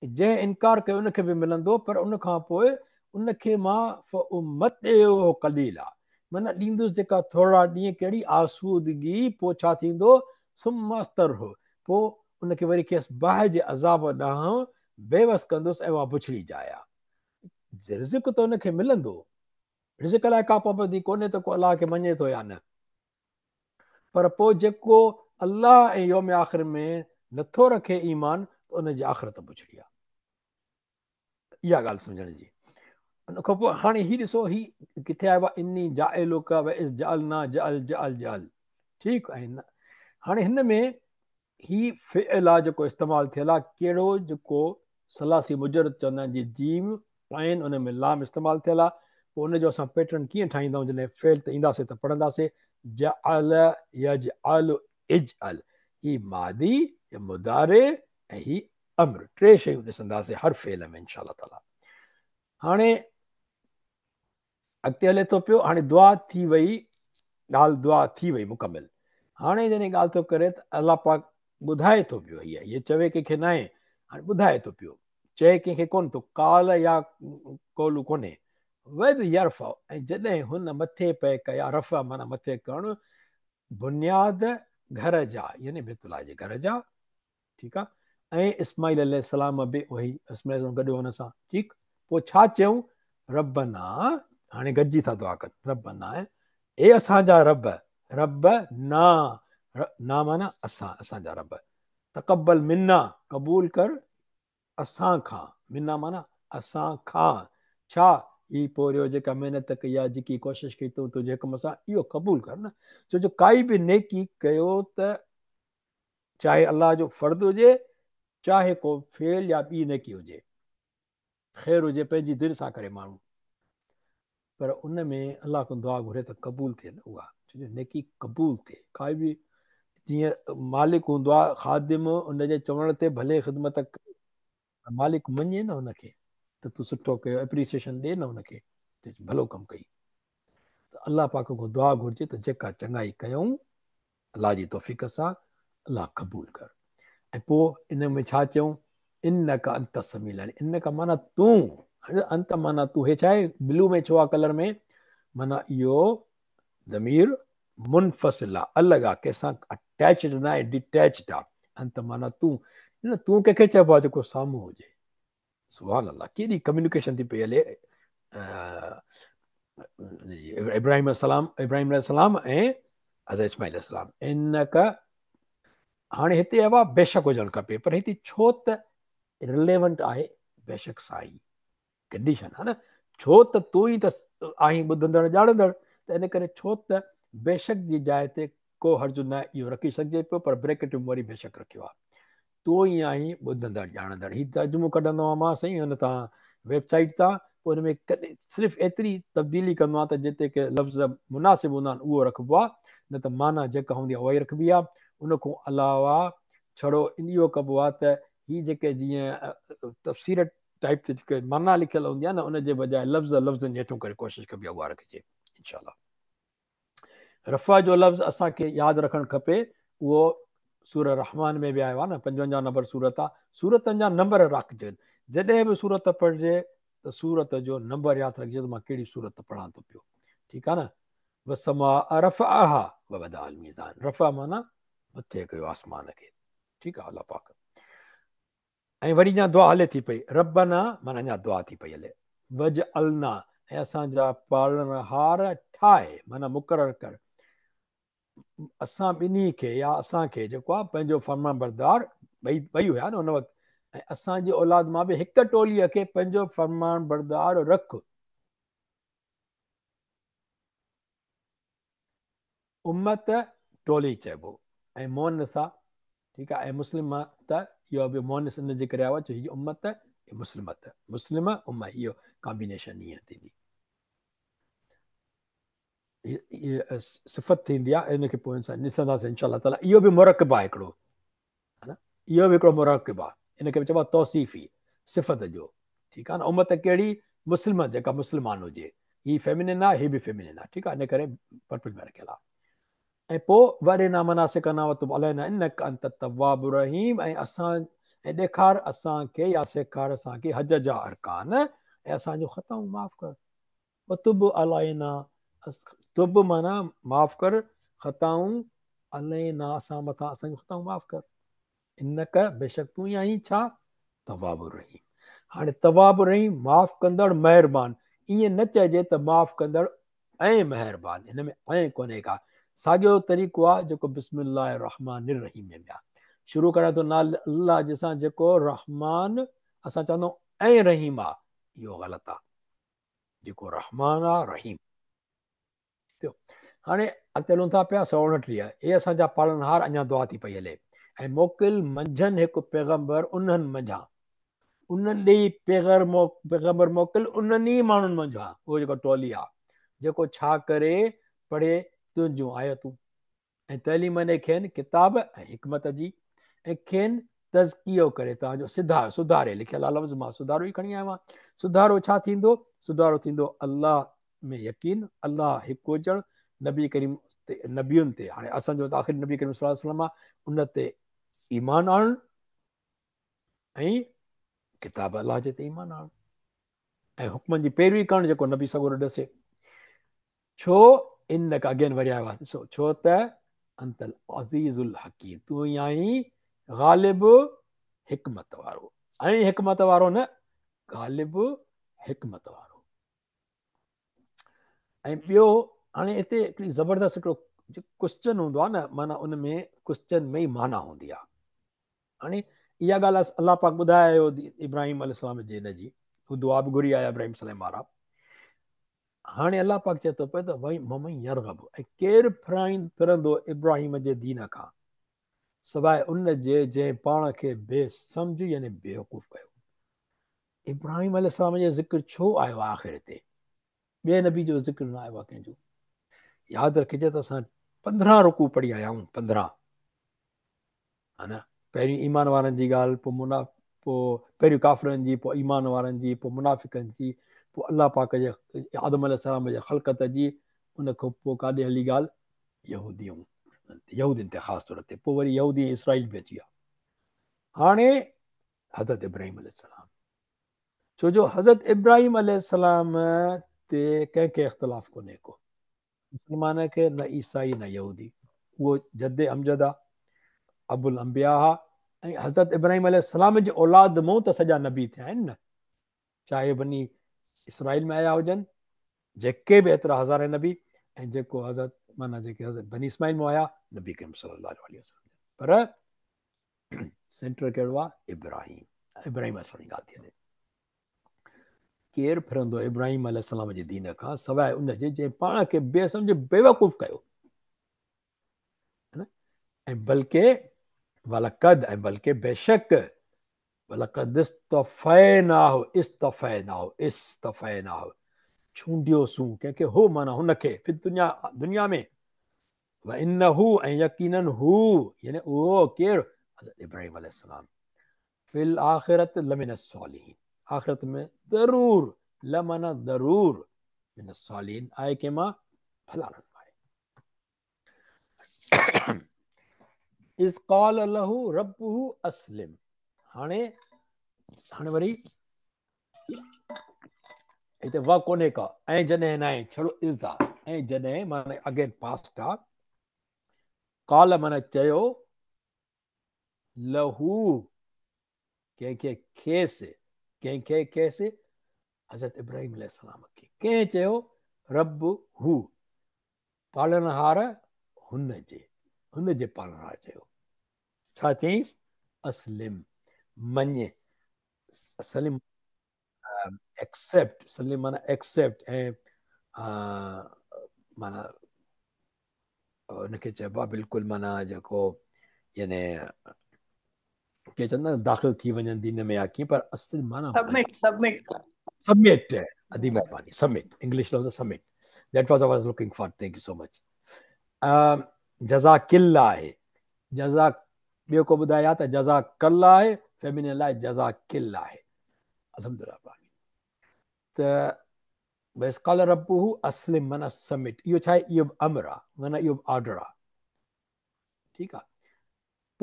جنهن انڪار ڪيو ان کي به ملندو پر ان کان پوء ان کي مان فامتعه قليلا معنيٰ ڏيندس جيڪا ٿورڙا ڏينهن ڪهڙي آسودگي پوء ڇا ٿيندو ثم اضطره پوء ان کي وري کيس باهه جي عذاب ڏانهن بيوس ڪندس ۽ اها بڇڙي جاء آهي. رزق ته ان کي ملندو، رزق لاء ڪا پابندي ڪونهي ته ڪو الله کي مڃي ٿو يا نه، پر پوء جيڪو الله ۽ يوم آخر ۾ نٿو رکي ايمان ته ان جي آخرت بڇڙي آهي. اها ڳالهه سمجهڻ جي. ان کان پوء هاڻي هي ڏسو هي ڪٿي آيو آهي اني جاعلک و اذ جعلنا جعل جعل جعل ٺيڪ آهي نه. هاڻي هن ۾ هي فعل آهي جيڪو استعمال ٿيل آهي ڪهڙو جيڪو ثلاثي مجرد چوندا آهن جي جيم عين ان ۾ لام استعمال ٿيل آهي پوء ان جو اسان پيٽرن ڪيئن ٺاهيندا آهيون جڏهن فعل تي اينداسي ته پڙهنداسي. جعل يجعل اجعل. هي ماضي، هي مضارع ۽ هي امر، ٽي شيون ڏسنداسين هر فعل ۾ انشاء الله تعالي. هاڻي اڳتي هلي ٿو پيو، هاڻي دعا ٿي وئي، ڳالهه دعا ٿي وئي مڪمل. هاڻي جڏهن ڳالهه ٿو ڪري ته الله پاڪ ٻڌائي ٿو پيو، هيء هيء چوي ڪنهن کي ناهي، هاڻي ٻڌائي ٿو پيو، چئي ڪنهن کي ڪونه ٿو، قال يا قول ڪونهي. واذ يرفع، ۽ جڏهن هن مٿي پئي ڪيا، رفع معنيٰ مٿي ڪرڻ، بنياد گهر جا يعني بيت الله جي گهر جا، ٺيڪ آ، ۽ اسماعيل عليه السلام به اهي اسماعيل سان گڏ هن سان، ٺيڪ. پوء ڇا چيائون؟ ربنا، هاڻي گڏجي ٿا دعا ڪن، ربنا اي اسان جا رب، رب نا، نا معنيٰ اسان، اسان جا رب، تقبل منا قبول ڪر اسان کان، منا معنيٰ اسان کان، ڇا هي پورهيو جيڪا محنت ڪئي آهي، جيڪي ڪوشش ڪئي اٿئون تنهنجي حڪم سان، اهو قبول ڪر نه، ڇو جو ڪائي به نيڪي ڪيو ته چاهي الله جو فرض هجي، چاهي ڪو فعل يا ٻي نيڪي هجي، خير هجي، پنهنجي دل سان ڪري ماڻهو، پر ان ۾ الله کان دعا گهري ته قبول ٿئي نه اها، ڇو جو نيڪي قبول ٿئي. ڪائي به جيئن مالڪ هوندو آهي، خادم ان جي چوڻ تي ڀلي خدمت ڪري، پر مالڪ مڃي نه ان کي ته تو سٺو ڪيو، اپريسيشن ڏي نه ان کي ته ڀلو ڪم ڪئي. ته الله پاڪ کان دعا گهرجي ته جيڪا چڱائي ڪيائون الله جي توفيق سان الله قبول ڪر. ۽ پوء ان ۾ ڇا چيون؟ انک انت السميع العليم. انک معنيٰ تون، انت معنيٰ تون، هي ڇا آهي؟ بلو ۾ ڇو آهي ڪلر ۾؟ معنيٰ اهو ضمير منفصل آهي، الڳ آهي، ڪنهن سان اٽيچڊ نه آهي، ڊيٽيچڊ آهي. انت معنيٰ تون، نه تون ڪنهن کي چئبو آهي جيڪو سامهون هجي. سبحان الله، ڪيڏي ڪميونيڪيشن ٿي پئي هلي. ابراهيم عليه السلام، ابراهيم عليه السلام ۽ حضرت اسماعيل عليه السلام. انک هاڻي هتي اها بيشڪ هجڻ کپي، پر هتي ڇو ته رليونٽ آهي بيشڪ سان ئي ڪنڊيشن آهي نه، ڇو ته تون ئي ته آهين ٻڌندڙ ڄاڻندڙ، ته ان ڪري ڇو ته بيشڪ جي جاء تي ڪو حرج نه اهو رکي سگهجي پيو، پر بريڪٽ ۾ وري بيشڪ رکيو آهي. تون ئي آهين ٻڌندڙ ڄاڻندڙ. هي ترجمو ڪڍندو آهيان مان سائين هن تان ويب سائيٽ تان، پوء ان ۾ ڪڏهن صرف ايتري تبديلي ڪندو آهيان ته جتي ڪي لفظ مناسب هوندا آهن اهو رکبو آهي، نه ته معنيٰ جيڪا هوندي آهي اها ئي رکبي آهي. ان کان علاوه ڇڙو اهو ڪبو آهي ته هي جيڪي جيئن تفسير ٽائيپ تي جيڪي معنيٰ لکيل هوندي آهي نه ان جي بجاء لفظ لفظن جي هيٺون ڪري ڪوشش ڪبي آهي اها رکجي انشاء الله. رفع جو لفظ اسان کي ياد رکڻ کپي، اهو سوره رحمان ۾ به آيو آهي نه، 55 نمبر سورت آهي، سورتن جا نمبر رکجن، جڏهن به سورت پڙهجي ته سورت جو نمبر ياد رکجي ته مان ڪهڙي سورت پڙهان ٿو پيو، ٺيڪ آهي نه. والسماء رفعها ووضع الميزان، رفع معنيٰ مٿي ڪيو آسمان کي، ٺيڪ آهي. الله پاڪ ۽ وري اڃا دعا هلي ٿي پئي، ربنا معنيٰ اڃا دعا ٿي پئي هلي، واجعلنا ۽ اسان جا پالڻهار ٺاهه معنيٰ مقرر ڪر اسان ٻنهي کي يا اسان کي جيڪو آهي پنهنجو فرمانبردار، ٻئي ٻئي هيا نه ان وقت، ۽ اسان جي اولاد مان به هڪ ٽوليء کي پنهنجو فرمانبردار رک. امت ٽولي چئبو ۽ مؤنث آ، ٺيڪ آ، ۽ مسلمه ته اهو به مؤنث ان جي ڪري آيو آ ڇو هي امت ۽ مسلمت، مسلمه امه، اهو ڪامبينيشن ائين ٿيندي، هي صفت ٿيندي آ، ان کي پوء انسان ڏسنداسين انشاء الله تعالي. اهو به مرڪب آ هڪڙو، ها نه، اهو به هڪڙو مرڪب آ، ان کي به چئبو آ توصيفي صفت جو، ٺيڪ آ نه. امت ڪهڙي؟ مسلمه، جيڪا مسلمان هجي، هي فيمنن آ، هي به فيمنن آ، ٺيڪ آ، ان ڪري پرپل ۾ رکيل آ. ۽ پوء وارنا مناسڪنا وتب علينا انک انت التواب الرحيم، ۽ اسان ۽ ڏيکار اسان کي يا سيکار اسان کي حج جا ارڪان ۽ اسان جون خطائون معاف ڪر. وتب علينا، تب معنيٰ معاف ڪر، خطائون، علينا اسان مٿان، اسان جون خطائون معاف ڪر. انک بيشڪ تون ئي آهين ڇا؟ تواب الرحيم. هاڻي تواب الرحيم معاف ڪندڙ مهربان، ائين نه چئجي ته معاف ڪندڙ ۽ مهربان، هن ۾ ۽ ڪونهي ڪا. ساڳيو طريقو آهي جيڪو بسم الله الرحمٰن الرحيم ۾ به آهي. شروع ڪريان ٿو نالي الله جي سان جيڪو رحمان اسان چوندا آهيون ۽ رحيم آهي، اهو غلط آهي. جيڪو رحمان آ رحيم ٿيو. هاڻي اڳتي هلون ٿا پيا 129. اي اسان جا پالڻهار اڃا دعا ٿي پئي هلي، ۽ موڪل منجهن هڪ پيغمبر انهن منجهان، انهن ڏي پيغمبر موڪل انهن ئي ماڻهن منجهان، اهو جيڪو ٽولي آ، جيڪو ڇا ڪري، پڙهي تنهنجون آيتون ۽ تعليم ڏي کين ڪتاب ۽ حڪمت جي ۽ کين تزڪيو ڪري توهان جو سڌا سڌاري لکيل آ لفظ مان سڌارو ئي کڻي آيو آهيان سڌارو ڇا ٿيندو سڌارو ٿيندو الله ۾ يقين الله هڪ هجڻ نبي ڪريم تي نبين تي هاڻي اسان جو آخري نبي ڪريم صلي الله عليه وسلم ان تي ايمان آڻڻ ۽ ڪتاب الله جي تي ايمان آڻڻ ۽ حڪمن جي پيروي ڪرڻ جيڪو نبي سڳورو ڏسي ڇو انڪ اگين وري آيو آهي ڏسو ڇو ته انت العزيز الحڪيم تون ئي آهين غالب حڪمت وارو ۽ حڪمت وارو نه غالب حڪمت وارو ۽ ٻيو هاڻي هتي هڪڙي زبردست هڪڙو ڪوشچن هوندو آهي نه معنيٰ ان ۾ ڪوشچن ۾ ئي معنيٰ هوندي آهي هاڻي اها ڳالهه الله پاڪ ٻڌائي آيو ابراهيم عليه السلام جي هن جي هو دعا به گهري آيا ابراهيم السلام وارا هاڻي الله پاڪ چئي ٿو پيو ته ومن يرغب ۽ ڪير ڦرائين ڦرندو ابراهيم جي دين کان سواء ان جي جنهن پاڻ کي بي سمجهه يعني بيوقوف ڪيو. ابراهيم عليه السلام جو ذڪر ڇو آيو آهي آخر هتي؟ ٻئي نبي جو ذڪر نه آيو آهي ڪنهن جو. ياد رکجي ته اسان 15 رڪوع پڙهي آيا آهيون 15 ها نه پهرين ايمان وارن جي ڳالهه پوء منا پوء پهريون ڪافرن جي پوء ايمان وارن جي پوء منافقن جي پوء الله پاڪ جي آدم عليه السلام جي خلقت جي ان کان پوء ڪاڏي هلي ڳالهه يهوديون يهودين تي خاص طور تي پوء وري يهودي ۽ اسرائيل به اچي ويا هاڻي حضرت ابراهيم عليه السلام ڇو جو حضرت ابراهيم عليه السلام تي ڪنهن کي اختلاف ڪونهي ڪو مسلمان کي نه عيسائي نه يهودي اهو جد امجد آ ابو الانبياء آ ۽ حضرت ابراهيم عليه السلام جي اولاد مون ته سڄا نبي ٿيا آهن نه چاهي بني اسرائيل ۾ آيا هجن جيڪي به ايترا هزارين نبي ۽ جيڪو حضرت معنيٰ جيڪي حضرت بني اسماعيل مان آيا نبي ڪريم صلي الله عليه وسلم پر سينٽر ڪهڙو آ ابراهيم ابراهيم عليه السلام جي ڳالهه ٿي هلي ڪير ڦرندو ابراهيم عليه السلام جي دين کان سواء ان جي جنهن پاڻ کي بي سمجهه بيوقوف ڪيو ۽ بلڪه ولقد ۽ بلڪه بيشڪ ولقد اصطفيناه اصطفيناه اصطفيناه چونڊيوسون ڪنهن کي هو معنيٰ هن کي في الدنيا دنيا ۾ وانه ۽ يقينا هو يعني اهو ڪير حضرت ابراهيم عليه السلام في الاخرة لمن الصالحين آخرت ۾ ضرور لمعنيٰ ضرور من الصالحين آهي ڪنهن مان ڀلارن مان آهي. اذ قال له ربه اسلم هاڻي هاڻي وري هتي و ڪونهي ڪا ۽ جڏهن ناهي ڇڙو اذ آ ۽ جڏهن معنيٰ اگين پاسٽ آ قال معنيٰ چيو له ڪنهن کي کيس ڪنهن کي کيس حضرت ابراهيم عليه السلام کي ڪنهن چيو رب هو پالڻهار هن جي هن جي پالڻهار چيو ڇا چيائينس اسلم مڃ سلم ايڪسيپٽ سلم معنيٰ ايڪسيپٽ ۽ معنيٰ ان کي چئبو آهي بلڪل معنيٰ جيڪو يعني ڪي چوندا آهن داخل ٿي وڃن دين ۾ يا ڪيئن پر اصل معنيٰ سبمٽ سبمٽ سبمٽ ادي مهرباني سبمٽ انگلش لفظ submit that was I was looking for thank you so much جزاڪ الله آهي جزاڪ ٻيو ڪو ٻڌايا ته جزاڪ الله آهي فيمينن لاء جزاڪ الله آهي الحمدلله ته بس قال ربه اسلم معنيٰ سبمٽ اهو ڇا آهي اهو به امر آهي معنيٰ اهو به آرڊر آهي ٺيڪ آهي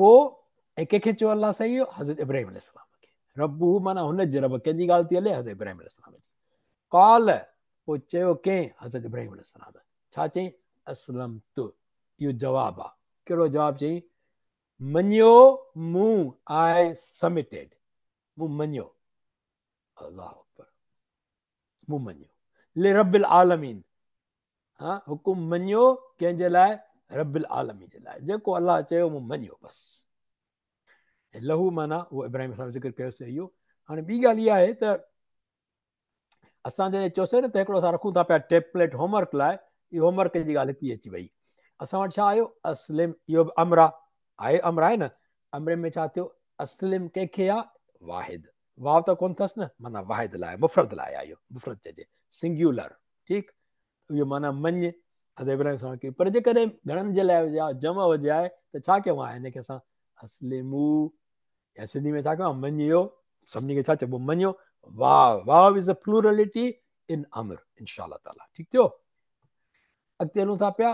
پوء ۽ ڪنهن کي چيو الله سائين اهو حضرت ابراهيم عليه السلام کي ربه معنيٰ هن جي رب ڪنهن جي ڳالهه ٿي هلي حضرت ابراهيم عليه السلام جي قال پوء چيو ڪنهن حضرت ابراهيم عليه السلام ڇا چئي اسلمت اهو جواب آ ڪهڙو جواب چئي مڃيو مون آء سبمٽيڊ مون مڃيو الله اڪبر مون مڃيو لرب العالمين ها حڪم مڃيو ڪنهن جي لاء رب العالمين جي لاء جيڪو الله چيو مون مڃيو بس له معنيٰ اهو ابراهيم اسان ذڪر ڪيوسي اهو هاڻي ٻي ڳالهه اها آهي ته اسان جڏهن چيوسي نه ته هڪڙو اسان رکون ٿا پيا ٽيمپليٽ هوم ورڪ لاء اهو هوم ورڪ جي ڳالهه هتي اچي وئي اسان وٽ ڇا آيو اسلم اهو به امر آهي امر آهي نه امر ۾ ڇا ٿيو اسلم ڪنهن کي آ واحد واو ته ڪون اٿس نه معنيٰ واحد لاء مفرد لاء آيو مفرد چئجي سنگيولر ٺيڪ اهو معنيٰ مڃ حضرت ابراهيم سان ڪئي، پر جيڪڏهن گهڻن جي لاء هجي ها، جمع هجي ها ته ڇا ڪيون ها هن کي اسان اسلمو يا سنڌي ۾ ڇا ڪيون ها مڃيو، سڀني کي ڇا چئبو مڃيو. واو، واو از ا پلورلٽي ان امر انشاء الله تعالي. ٺيڪ ٿيو، اڳتي هلون ٿا پيا.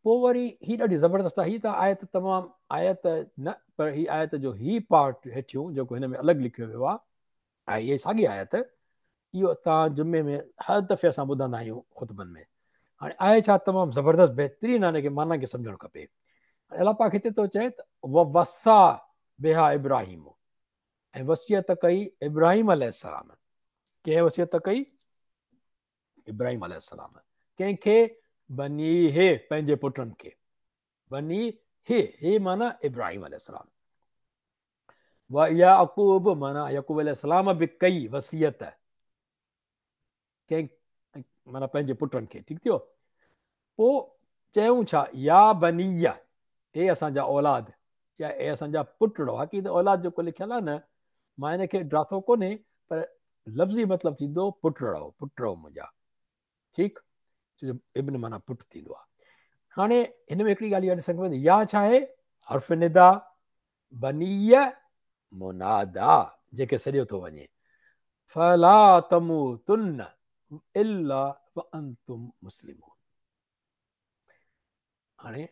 پوء وري هي ڏاڍي زبردست آهي، هي ته آيت تمام آيت نه پر هي آيت جو هي پارٽ هيٺيون جيڪو هن ۾ الڳ لکيو ويو آهي، ۽ اها ساڳي آيت اهو تان جمعي ۾ هر دفعي اسان ٻڌندا آهيون خطبن ۾. هاڻي آهي ڇا تمام زبردست بهترين آهي، هن کي معنيٰ کي سمجهڻ کپي. هاڻي الله پاڪ هتي ٿو چئي ته ووصا بها ابراهيم، ۽ وصيت ڪئي ابراهيم عليه السلام. ڪنهن وصيت ڪئي؟ ابراهيم عليه السلام. ڪنهن کي؟ بنيه، پنهنجي پٽن کي. بنيه، هي معنيٰ ابراهيم عليه السلام. و يعقوب معنيٰ يعقوب عليه السلام به ڪئي وصيت، ڪنهن معنيٰ پنهنجي پٽن کي. ٺيڪ ٿيو، پوء چيائون ڇا؟ يا بني، اي اسان جا اولاد يا اي اسان جا پٽڙو. حقيقت اولاد جيڪو لکيل آهي نه، مان هن کي ڊاٿو ڪونهي، پر لفظي مطلب ٿيندو پٽڙو، پٽڙو منهنجا. ٺيڪ، ڇو جو ابن معنيٰ پٽ ٿيندو آهي. هاڻي هن ۾ هڪڙي ڳالهه اها ڏسڻ کپي، يا ڇا آهي؟ حرف ندا، بني منادا، جنهن کي سڏيو ٿو وڃي. فلا تموتن الا وانتم مسلمون. هاڻي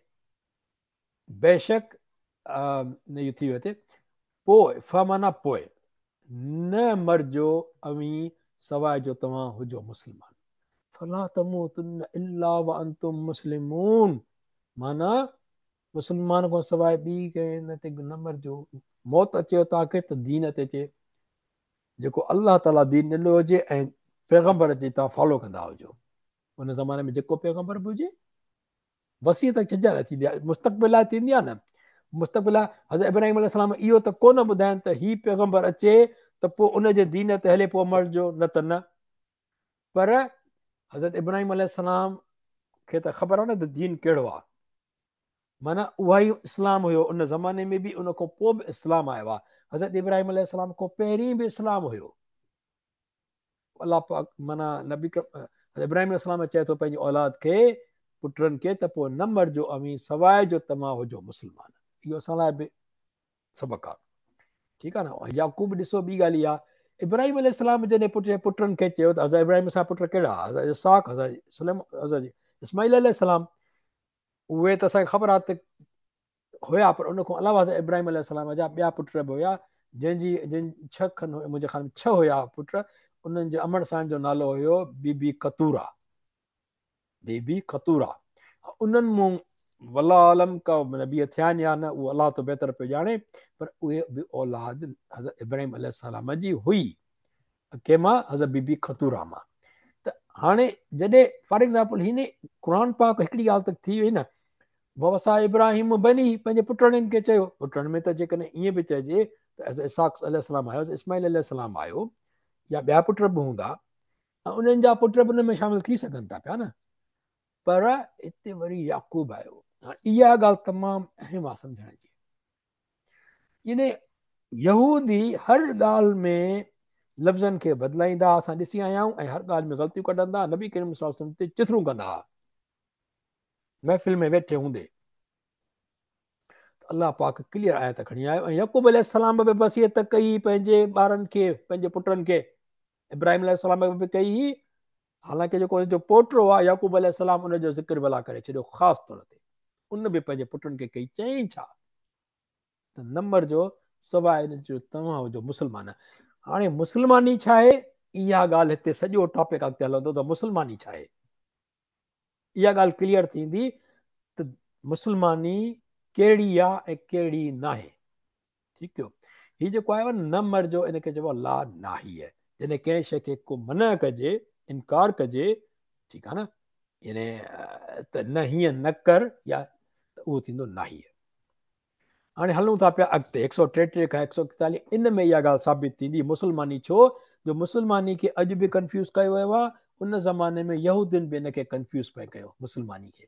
بيشڪ نه اهو ٿي ويو هتي پوء، ف معنيٰ پوء، نه مرجو اوهين سواء جو توهان هجو مسلمان. فلا تموتن الا وانتم مسلمون معنيٰ مسلمان کان سواء ٻي ڪنهن تي نه مرجو. موت اچيو توهان کي ته دين تي اچي، جيڪو الله تعاليٰ دين ڏنو هجي ۽ پيغمبر جي توهان فالو ڪندا هجو. ان زماني ۾ جيڪو پيغمبر به هجي، وصيت ڇا لاء ٿيندي آهي؟ مستقبل لاء ٿيندي آهي نه. مستقبل لاء حضرت ابراهيم عليه السلام اهو ته ڪونه ٻڌائين ته هي پيغمبر اچي ته پوء ان جي دين تي هلي پوء مرجو، نه ته نه. پر حضرت ابراهيم عليه السلام کي ته خبر آهي نه ته دين ڪهڙو آهي، معنيٰ اها ئي اسلام هيو ان زماني ۾ به، ان کان پوء به اسلام آيو آهي. حضرت ابراهيم عليه السلام کان پهرين به اسلام هيو. الله پاڪ معنيٰ نبي حضرت ابراهيم عليه السلام چئي ٿو پنهنجي اولاد کي، پٽن کي، ته پوء نه مرجو اوهين سواء جو توهان هجو مسلمان. اهو اسان لاء به سبق آهي. ٺيڪ آهي نه. يعقوب ڏسو ٻي ڳالهه اها، ابراهيم عليه السلام جڏهن پٽ پٽن کي چيو ته حضرت ابراهيم سان پٽ ڪهڙا؟ حضرت اسحاق، حضرت سليمان، حضرت اسماعيل عليه السلام. اهي ته اسان کي خبر آهي ته هيا، پر ان کان علاوه حضرت ابراهيم عليه السلام جا ٻيا پٽ به هيا، جنهن جي جن 6 کن منهنجي خيال ۾ 6 هيا پٽ. انهن جي امڙ سائين جو نالو هيو بي بي قطوره، بي بي قطوره. انهن مون والله عالم ڪا نبي ٿيا آهن يا نه، اهو الله ٿو بهتر پيو ڄاڻي، پر اهي به اولاد حضرت ابراهيم عليه السلام جي هئي. ڪنهن مان؟ حضرت بي بي قطوره مان. ته هاڻي جڏهن فار ايگزامپل هن قرآن پاڪ هڪڙي ڳالهه ته ٿي وئي نه، ووصا ابراهيم بني، پنهنجي پٽڙن کي چيو. پٽڙن ۾ ته جيڪڏهن ائين به چئجي ته حضرت اسحاق عليه السلام آيو، حضرت اسماعيل عليه السلام آيو، يا ٻيا پٽ به هوندا، ۽ انهن جا پٽ به ان ۾ شامل ٿي سگهن ٿا پيا نه. پر هتي وري يعقوب آيو. هاڻي اها ڳالهه تمام اهم آهي سمجهڻ جي. يعني يهودي هر ڳالهه ۾ لفظن کي بدلائيندا اسان ڏسي آيا آهيون، ۽ هر ڳالهه ۾ غلطيون ڪڍندا، نبي ڪريم صلي الله عليه وسلم تي چٿرون ڪندا هئا محفل ۾ ويٺي هوندي. ته الله پاڪ ڪليئر آيت کڻي آيو، ۽ يعقوب عليه السلام به وصيت ڪئي پنهنجي ٻارن کي، پنهنجي پٽن کي. ابراهيم عليه السلام به ڪئي هئي، حالانڪه جيڪو ان جو پوٽو آهي يعقوب عليه السلام، ان جو ذڪر به الله ڪري ڇڏيو خاص طور تي. ان به پنهنجي پٽن کي ڪئي. چيائين ڇا ته نه مرجو سواء ان جو توهان هجو مسلمان. هاڻي مسلماني ڇا آهي؟ اها ڳالهه هتي سڄو ٽاپڪ اڳتي هلندو ته مسلماني ڇا آهي. اها ڳالهه ڪليئر ٿيندي ته مسلماني ڪهڙي آ ۽ ڪهڙي ناهي. ٺيڪ ٿيو. هي جيڪو آيو آهي نه مرجو، ان کي چئبو آهي لا ناهي، جڏهن ڪنهن شيء کي ڪو منع ڪجي، انڪار ڪجي، ٺيڪ آهي نه، يعني ته نه هيئن نه ڪر، يا ته اهو ٿيندو ناهي. هاڻي هلون ٿا پيا اڳتي 133 کان 141، ان ۾ اها ڳالهه ثابت ٿيندي مسلماني ڇو جو مسلماني کي اڄ به ڪنفيوز ڪيو ويو آهي، ان زماني ۾ يهودين به ان کي ڪنفيوز پئي ڪيو مسلماني کي.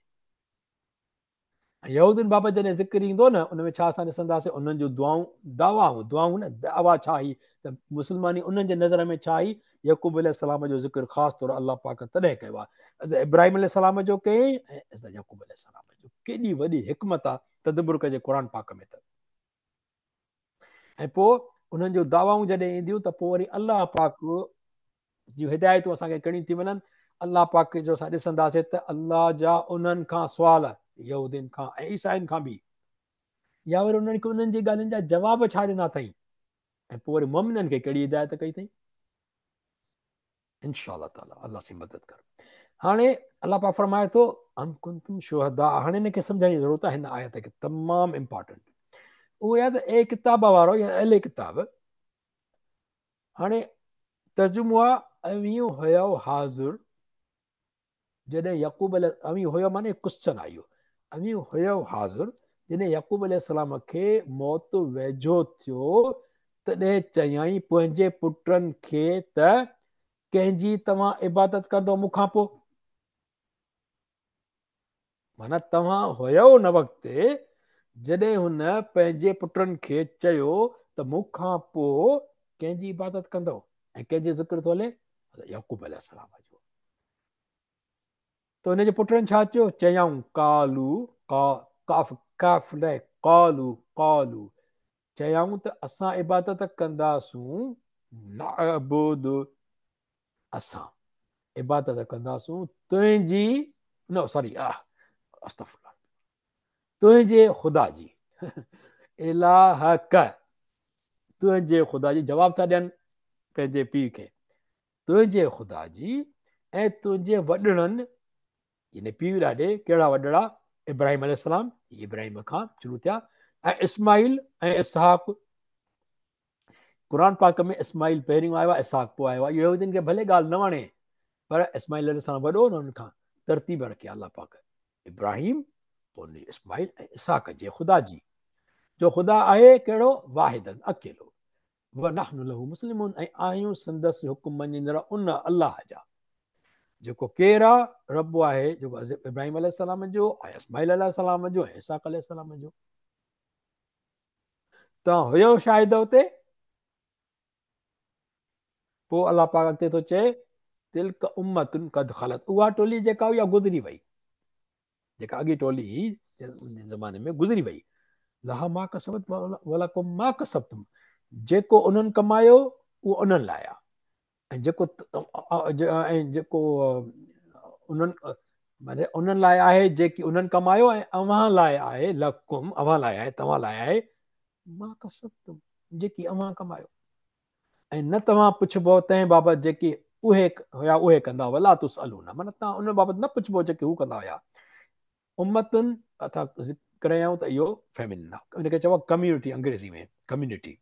۽ يهودين بابت جڏهن ذڪر ايندو نه ان ۾ ڇا اسان ڏسنداسين انهن جون دعائون دعوائون دعائون نه دعويٰ ڇا هئي ته مسلماني انهن جي نظر ۾ ڇا هئي يعقوب عليه السلام جو ذڪر خاص طور الله پاڪ تڏهن ڪيو آهي حضرت ابراهيم عليه السلام جو ڪيائين ۽ حضرت يعقوب عليه السلام جو. ڪيڏي وڏي حڪمت آهي تدبر ڪجي قرآن پاڪ ۾ ته. ۽ پوء انهن جون دعوائون جڏهن اينديون ته پوء وري الله پاڪ جون هدايتون اسان کي ڪهڙيون ٿي وڃن الله پاڪ جو اسان ڏسنداسين ته الله جا انهن کان سوال يهودين کان ۽ عيسائين کان به يا وري انهن کي انهن جي ڳالهين جا جواب ڇا ڏنا اٿائين ۽ پوء وري مؤمنن کي ڪهڙي هدايت ڪئي اٿائين انشاء الله تعالي الله سين مدد ڪر. هاڻي الله پاڪ فرمائي ٿو ام ڪنتم شهداء. هاڻي ان کي سمجهڻ جي ضرورت آهي هن آيت کي تمام امپارٽنٽ اهو آهي ته اي ڪتاب وارو يا اهل ڪتاب هاڻي ترجمو آهي اوهين هيو حاضر جڏهن يعقوب عليه اوهين هيو معني ڪوسچن آهي اهو اوهين هيو حاضر جڏهن يعقوب عليه السلام کي موت ويجهو ٿيو تڏهن چيائين پنهنجي پٽن کي ته ڪنهن جي توهان عبادت ڪندؤ مون کان پوء؟ معنيٰ توهان هيو ان وقت جڏهن هن پنهنجي پٽن کي چيو ته مون کان پوء ڪنهن جي عبادت ڪندؤ ۽ ڪنهن جو ذڪر ٿو هلي؟ يعقوب عليه السلام جو. ته ان جي پٽن ڇا چيو؟ چيائون، قالو، قا، قاف، ڪاف نه، قالو، قالو، چيائون ته اسان عبادت ڪنداسون، نعبد، اسان عبادت ڪنداسون تنهنجي، نه سوري، استغفر الله، تنهنجي خدا جي، الهڪ، تنهنجي خدا جي، جواب ٿا ڏين پنهنجي پيء کي، تنهنجي خدا جي ۽ تنهنجي وڏڙن يعني پيء ڏاڏي، ڪهڙا وڏڙا؟ ابراهيم عليه السلام، هي ابراهيم کان شروع ٿيا، ۽ اسماعيل ۽ اسحاق. قرآن پاڪ ۾ اسماعيل پهريون آيو آهي، اسحاق پوء آيو آهي. يهودين کي ڀلي ڳالهه نه وڻي، پر اسماعيل عليه السلام وڏو نه انهن کان، ترتيب رکي الله پاڪ، ابراهيم، پوء اسماعيل ۽ اسحاق جي خدا جي، جو خدا آهي ڪهڙو؟ واحداً، اڪيلو. ونحن له مسلمون ۽ آهيون سندس حڪم مڃيندڙ ان الله جا جيڪو ڪير آ رب آهي جيڪو حضرت ابراهيم عليه السلام جو ۽ اسماعيل عليه السلام جو ۽ اسحاق عليه السلام جو. توهان هيو شاهد اتي؟ پوء الله پاڪ اڳتي ٿو چئي تلڪ امة قد خلت اها ٽولي جيڪا هئي اها گذري وئي. جيڪا اڳي ٽولي هئي ان جي زماني ۾ گذري وئي. لها ما ڪسبت ولڪم ما ڪسبتم جيڪو انهن ڪمايو اهو انهن لاء آهي ۽ جيڪو ۽ جيڪو انهن معني انهن لاء آهي جيڪي انهن ڪمايو ۽ اوهان لاء آهي لڪم اوهان لاء آهي توهان لاء آهي ما ڪسبتم جيڪي اوهان ڪمايو. ۽ نه توهان پڇبؤ تنهن بابت جيڪي اهي هيا اهي ڪندا ولا تسئلون معنيٰ توهان ان بابت نه پڇبؤ جيڪي هو ڪندا هيا. امة اسان ذڪر ڪيائون ته اهو فيمنن آهي ان کي چئبو آهي ڪميونٽي انگريزي ۾ ڪميونٽي.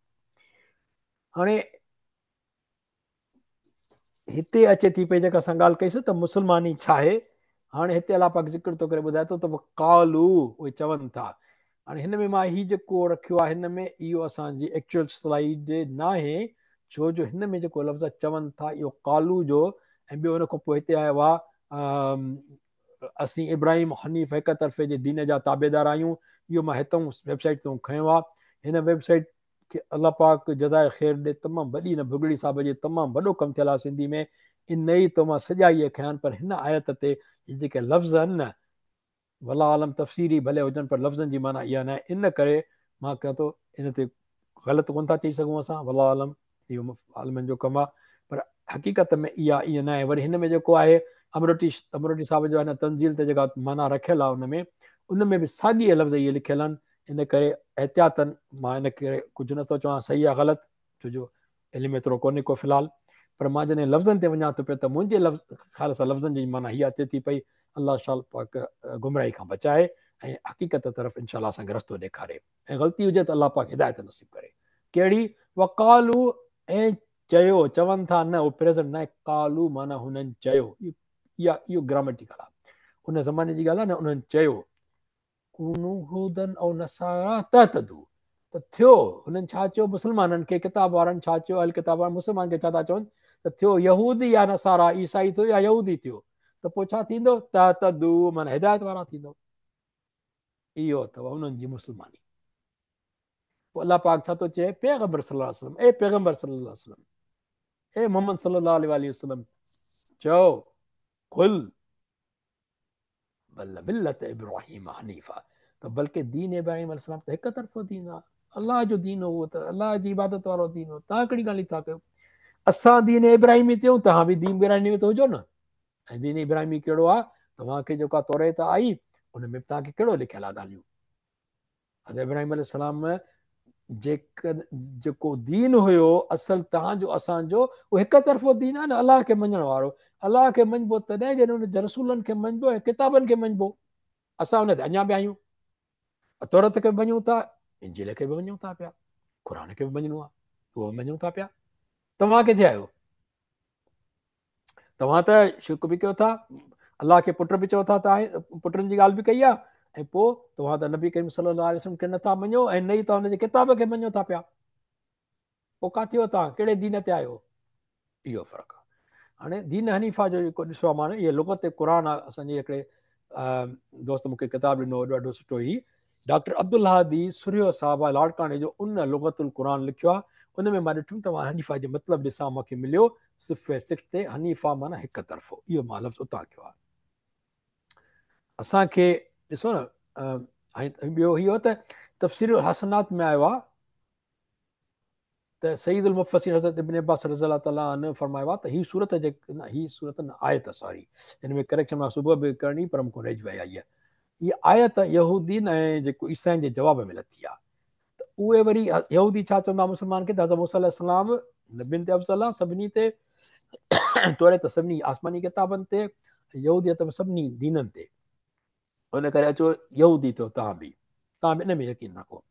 هاڻي هتي اچي ٿي پئي جيڪا اسان ڳالهه ڪئيسون ته مسلماني ڇا آهي. هاڻي هتي الله پاڪ ذڪر ٿو ڪري ٻڌائي ٿو ته قالو اهي چون ٿا. هاڻي هن ۾ مان هي جيڪو رکيو آهي هن ۾ اهو اسان جي ايڪچوئل سلائيڊ ناهي ڇو جو هن ۾ جيڪو لفظ چون ٿا اهو قالو جو ۽ ٻيو ان کان پوء هتي آيو آهي اسين ابراهيم حنيف هڪ طرفي جي دين جا تابعدار آهيون. اهو مان هتئون ويب سائيٽ تون کنيو آهي. هن ويب سائيٽ کي الله پاڪ جزاء خير ڏي تمام وڏي هن ڀڳڙي صاحب جي تمام وڏو ڪم ٿيل آهي سنڌي ۾ ان ئي تو مان سڄا اهي کنيا آهن پر هن آيت تي هي جيڪي لفظ آهن نه والله اعلم تفسيري ڀلي هجن پر لفظن جي معنيٰ اها ناهي ان ڪري مان ڪيان ٿو ان تي غلط ڪونه ٿا چئي سگهون اسان والله اعلم اهو عالمن جو ڪم آهي پر حقيقت ۾ اها ائين ناهي وري هن ۾ جيڪو آهي امروٽي امروٽي صاحب جو آهي نه تنزيل تي جيڪا معنيٰ رکيل آهي ان ۾ ان ۾ به ساڳي لفظ اهي لکيل آهن ان ڪري احتياطاً مان ان ڪري ڪجهه نٿو چوان صحيح يا غلط ڇو جو علم ايترو ڪونهي ڪو في الحال پر مان جڏهن لفظن تي وڃان ٿو پيو ته منهنجي لفظ خيال سان لفظن جي معنيٰ هيء اچي ٿي پئي الله شال پاڪ گمراهي کان بچائي ۽ حقيقت طرف انشاء الله اسان کي رستو ڏيکاري ۽ غلطي هجي ته الله پاڪ هدايت نصيب ڪري ڪهڙي وقالو ۽ چيو چون ٿا نه اهو پريزنٽ نه قالو معنيٰ هنن چيو اها اهو گراميٽيڪل آهي ان زماني جي ڳالهه آهي نه انهن چيو ڪونو هودا او نصارا تهتدوا ته ٿيو هنن ڇا چيو مسلمانن کي ڪتاب وارن ڇا چيو اهل ڪتاب وارن مسلمان کي ڇا ٿا چون ته ٿيو يهودي يا نصارا عيسائي ٿيو يا يهودي ٿيو ته پوء ڇا ٿيندو تهتدوا معنيٰ هدايت وارا ٿيندو. اهو اٿو انهن جي مسلماني. پوء الله پاڪ ڇا ٿو چئي؟ پيغمبر صلي الله عليه وسلم، اي پيغمبر صلي الله عليه وسلم، اي محمد صلي الله عليه واٰله وسلم، چئو قل بل ملت ابراهيم حنيفا، ته بلڪه دين ابراهيم عليه السلام ته هڪ طرفو دين آهي، الله جو دين هو ته الله جي عبادت وارو دين هو، توهان ڪهڙي ڳالهه ٿا ڪيو؟ اسان دين ابراهيمي تي آهيون، توهان به دين ابراهيمي تي هجو نه. ۽ دين ابراهيمي ڪهڙو آهي؟ توهان کي جيڪا توريت آئي ان ۾ به توهان کي ڪهڙو لکيل آهي ڳالهيون؟ حضرت ابراهيم عليه السلام جيڪو دين هيو اصل توهان جو اسان جو اهو هڪ طرفو دين آهي نه الله کي مڃڻ وارو. الله کي مڃبو تڏهن جڏهن ان جي رسولن کي مڃبو ۽ ڪتابن کي مڃبو. اسان ان تي اڃا به آهيون، تورات کي به مڃون ٿا، انجيل کي به مڃون ٿا پيا، قرآن کي به مڃڻو آهي، اهو به مڃون ٿا پيا. توهان ڪٿي آهيو؟ توهان ته شرڪ به ڪيو ٿا، الله کي پٽ به چئو ٿا، ته پٽن جي ڳالهه به ڪئي آهي، ۽ پوء توهان ته نبي ڪريم صلي الله عليه وسلم کي نٿا مڃو ۽ نه ئي توهان ان جي ڪتاب کي مڃو ٿا پيا. پوء ڪاٿي هو توهان، ڪهڙي دين تي آهيو؟ اهو فرق آهي. هاڻي دين حنيفه جو جيڪو ڏسو آهي معني اهي لغت قرآن آهي. اسان جي هڪڙي دوست مون کي ڪتاب ڏنو ڏاڍو سٺو، هي ڊاڪٽر عبدالهادي سرهيو صاحب آهي لاڙڪاڻي جو، ان لغت القرآن لکيو آهي. ان ۾ مان ڏٺم ته مان حنيفه جي مطلب ڏسان، مون کي مليو صفحي 6 تي حنيفه معنيٰ هڪ طرفو، اهو مان لفظ اتان ڪيو آهي. اسان کي ڏسو نه، ۽ ٻيو اهو ته تفسير الحسنات ۾ آيو آهي ته سيد المفسرين حضرت ابن عباس رضي الله تعالٰي عنه فرمايو آهي ته هي سورت جي نه، هي سورت نه آيت، سوري هن ۾ ڪريڪشن مان صبح به ڪرڻي پر مون کان رهجي وئي آهي. هي آيت يهودين ۽ جيڪو عيسائين جي جواب ۾ لٿي آهي. ته اهي وري يهودي ڇا چوندا مسلمان کي ته حضرت موسيٰ عليه السلام نبين تي افضل آهي سڀني تي، توريت سڀني آسماني ڪتابن تي، يهوديت به سڀني دينن تي، ان ڪري اچو يهودي ٿيو توهان به، توهان به ان ۾ يقين رکو.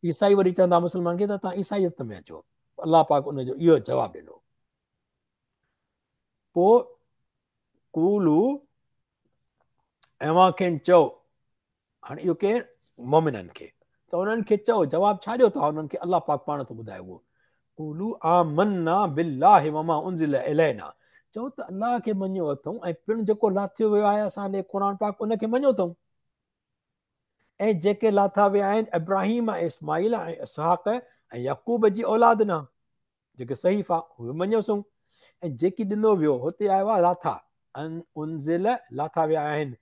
عيسائي وري چوندا مسلمان کي ته توهان عيسائيت ۾ اچو. الله پاڪ ان جو اهو جواب ڏنو. پوء قولو، اوهان کين چئو، هاڻي اهو ڪير؟ مؤمنن کي. ته انهن کي چئو، جواب ڇا ڏيو ٿا انهن کي؟ الله پاڪ پاڻ ٿو ٻڌائي اهو، قولو آمنا بالله وما انزل الينا، چئو ته الله کي مڃيو اٿئون ۽ پڻ جيڪو لاٿيو ويو آهي اسان ڏي قرآن پاڪ ان کي مڃيو اٿئون، ۽ جيڪي لاٿا ويا آهن ابراهيم ۽ اسماعيل ۽ اسحاق ۽ يعقوب جي اولاد ڏانهن، جيڪي صحيفا اهي به مڃيوسون، ۽ جيڪي ڏنو ويو، هتي آيو آهي لاٿا، انزل لاٿا ويا آهن،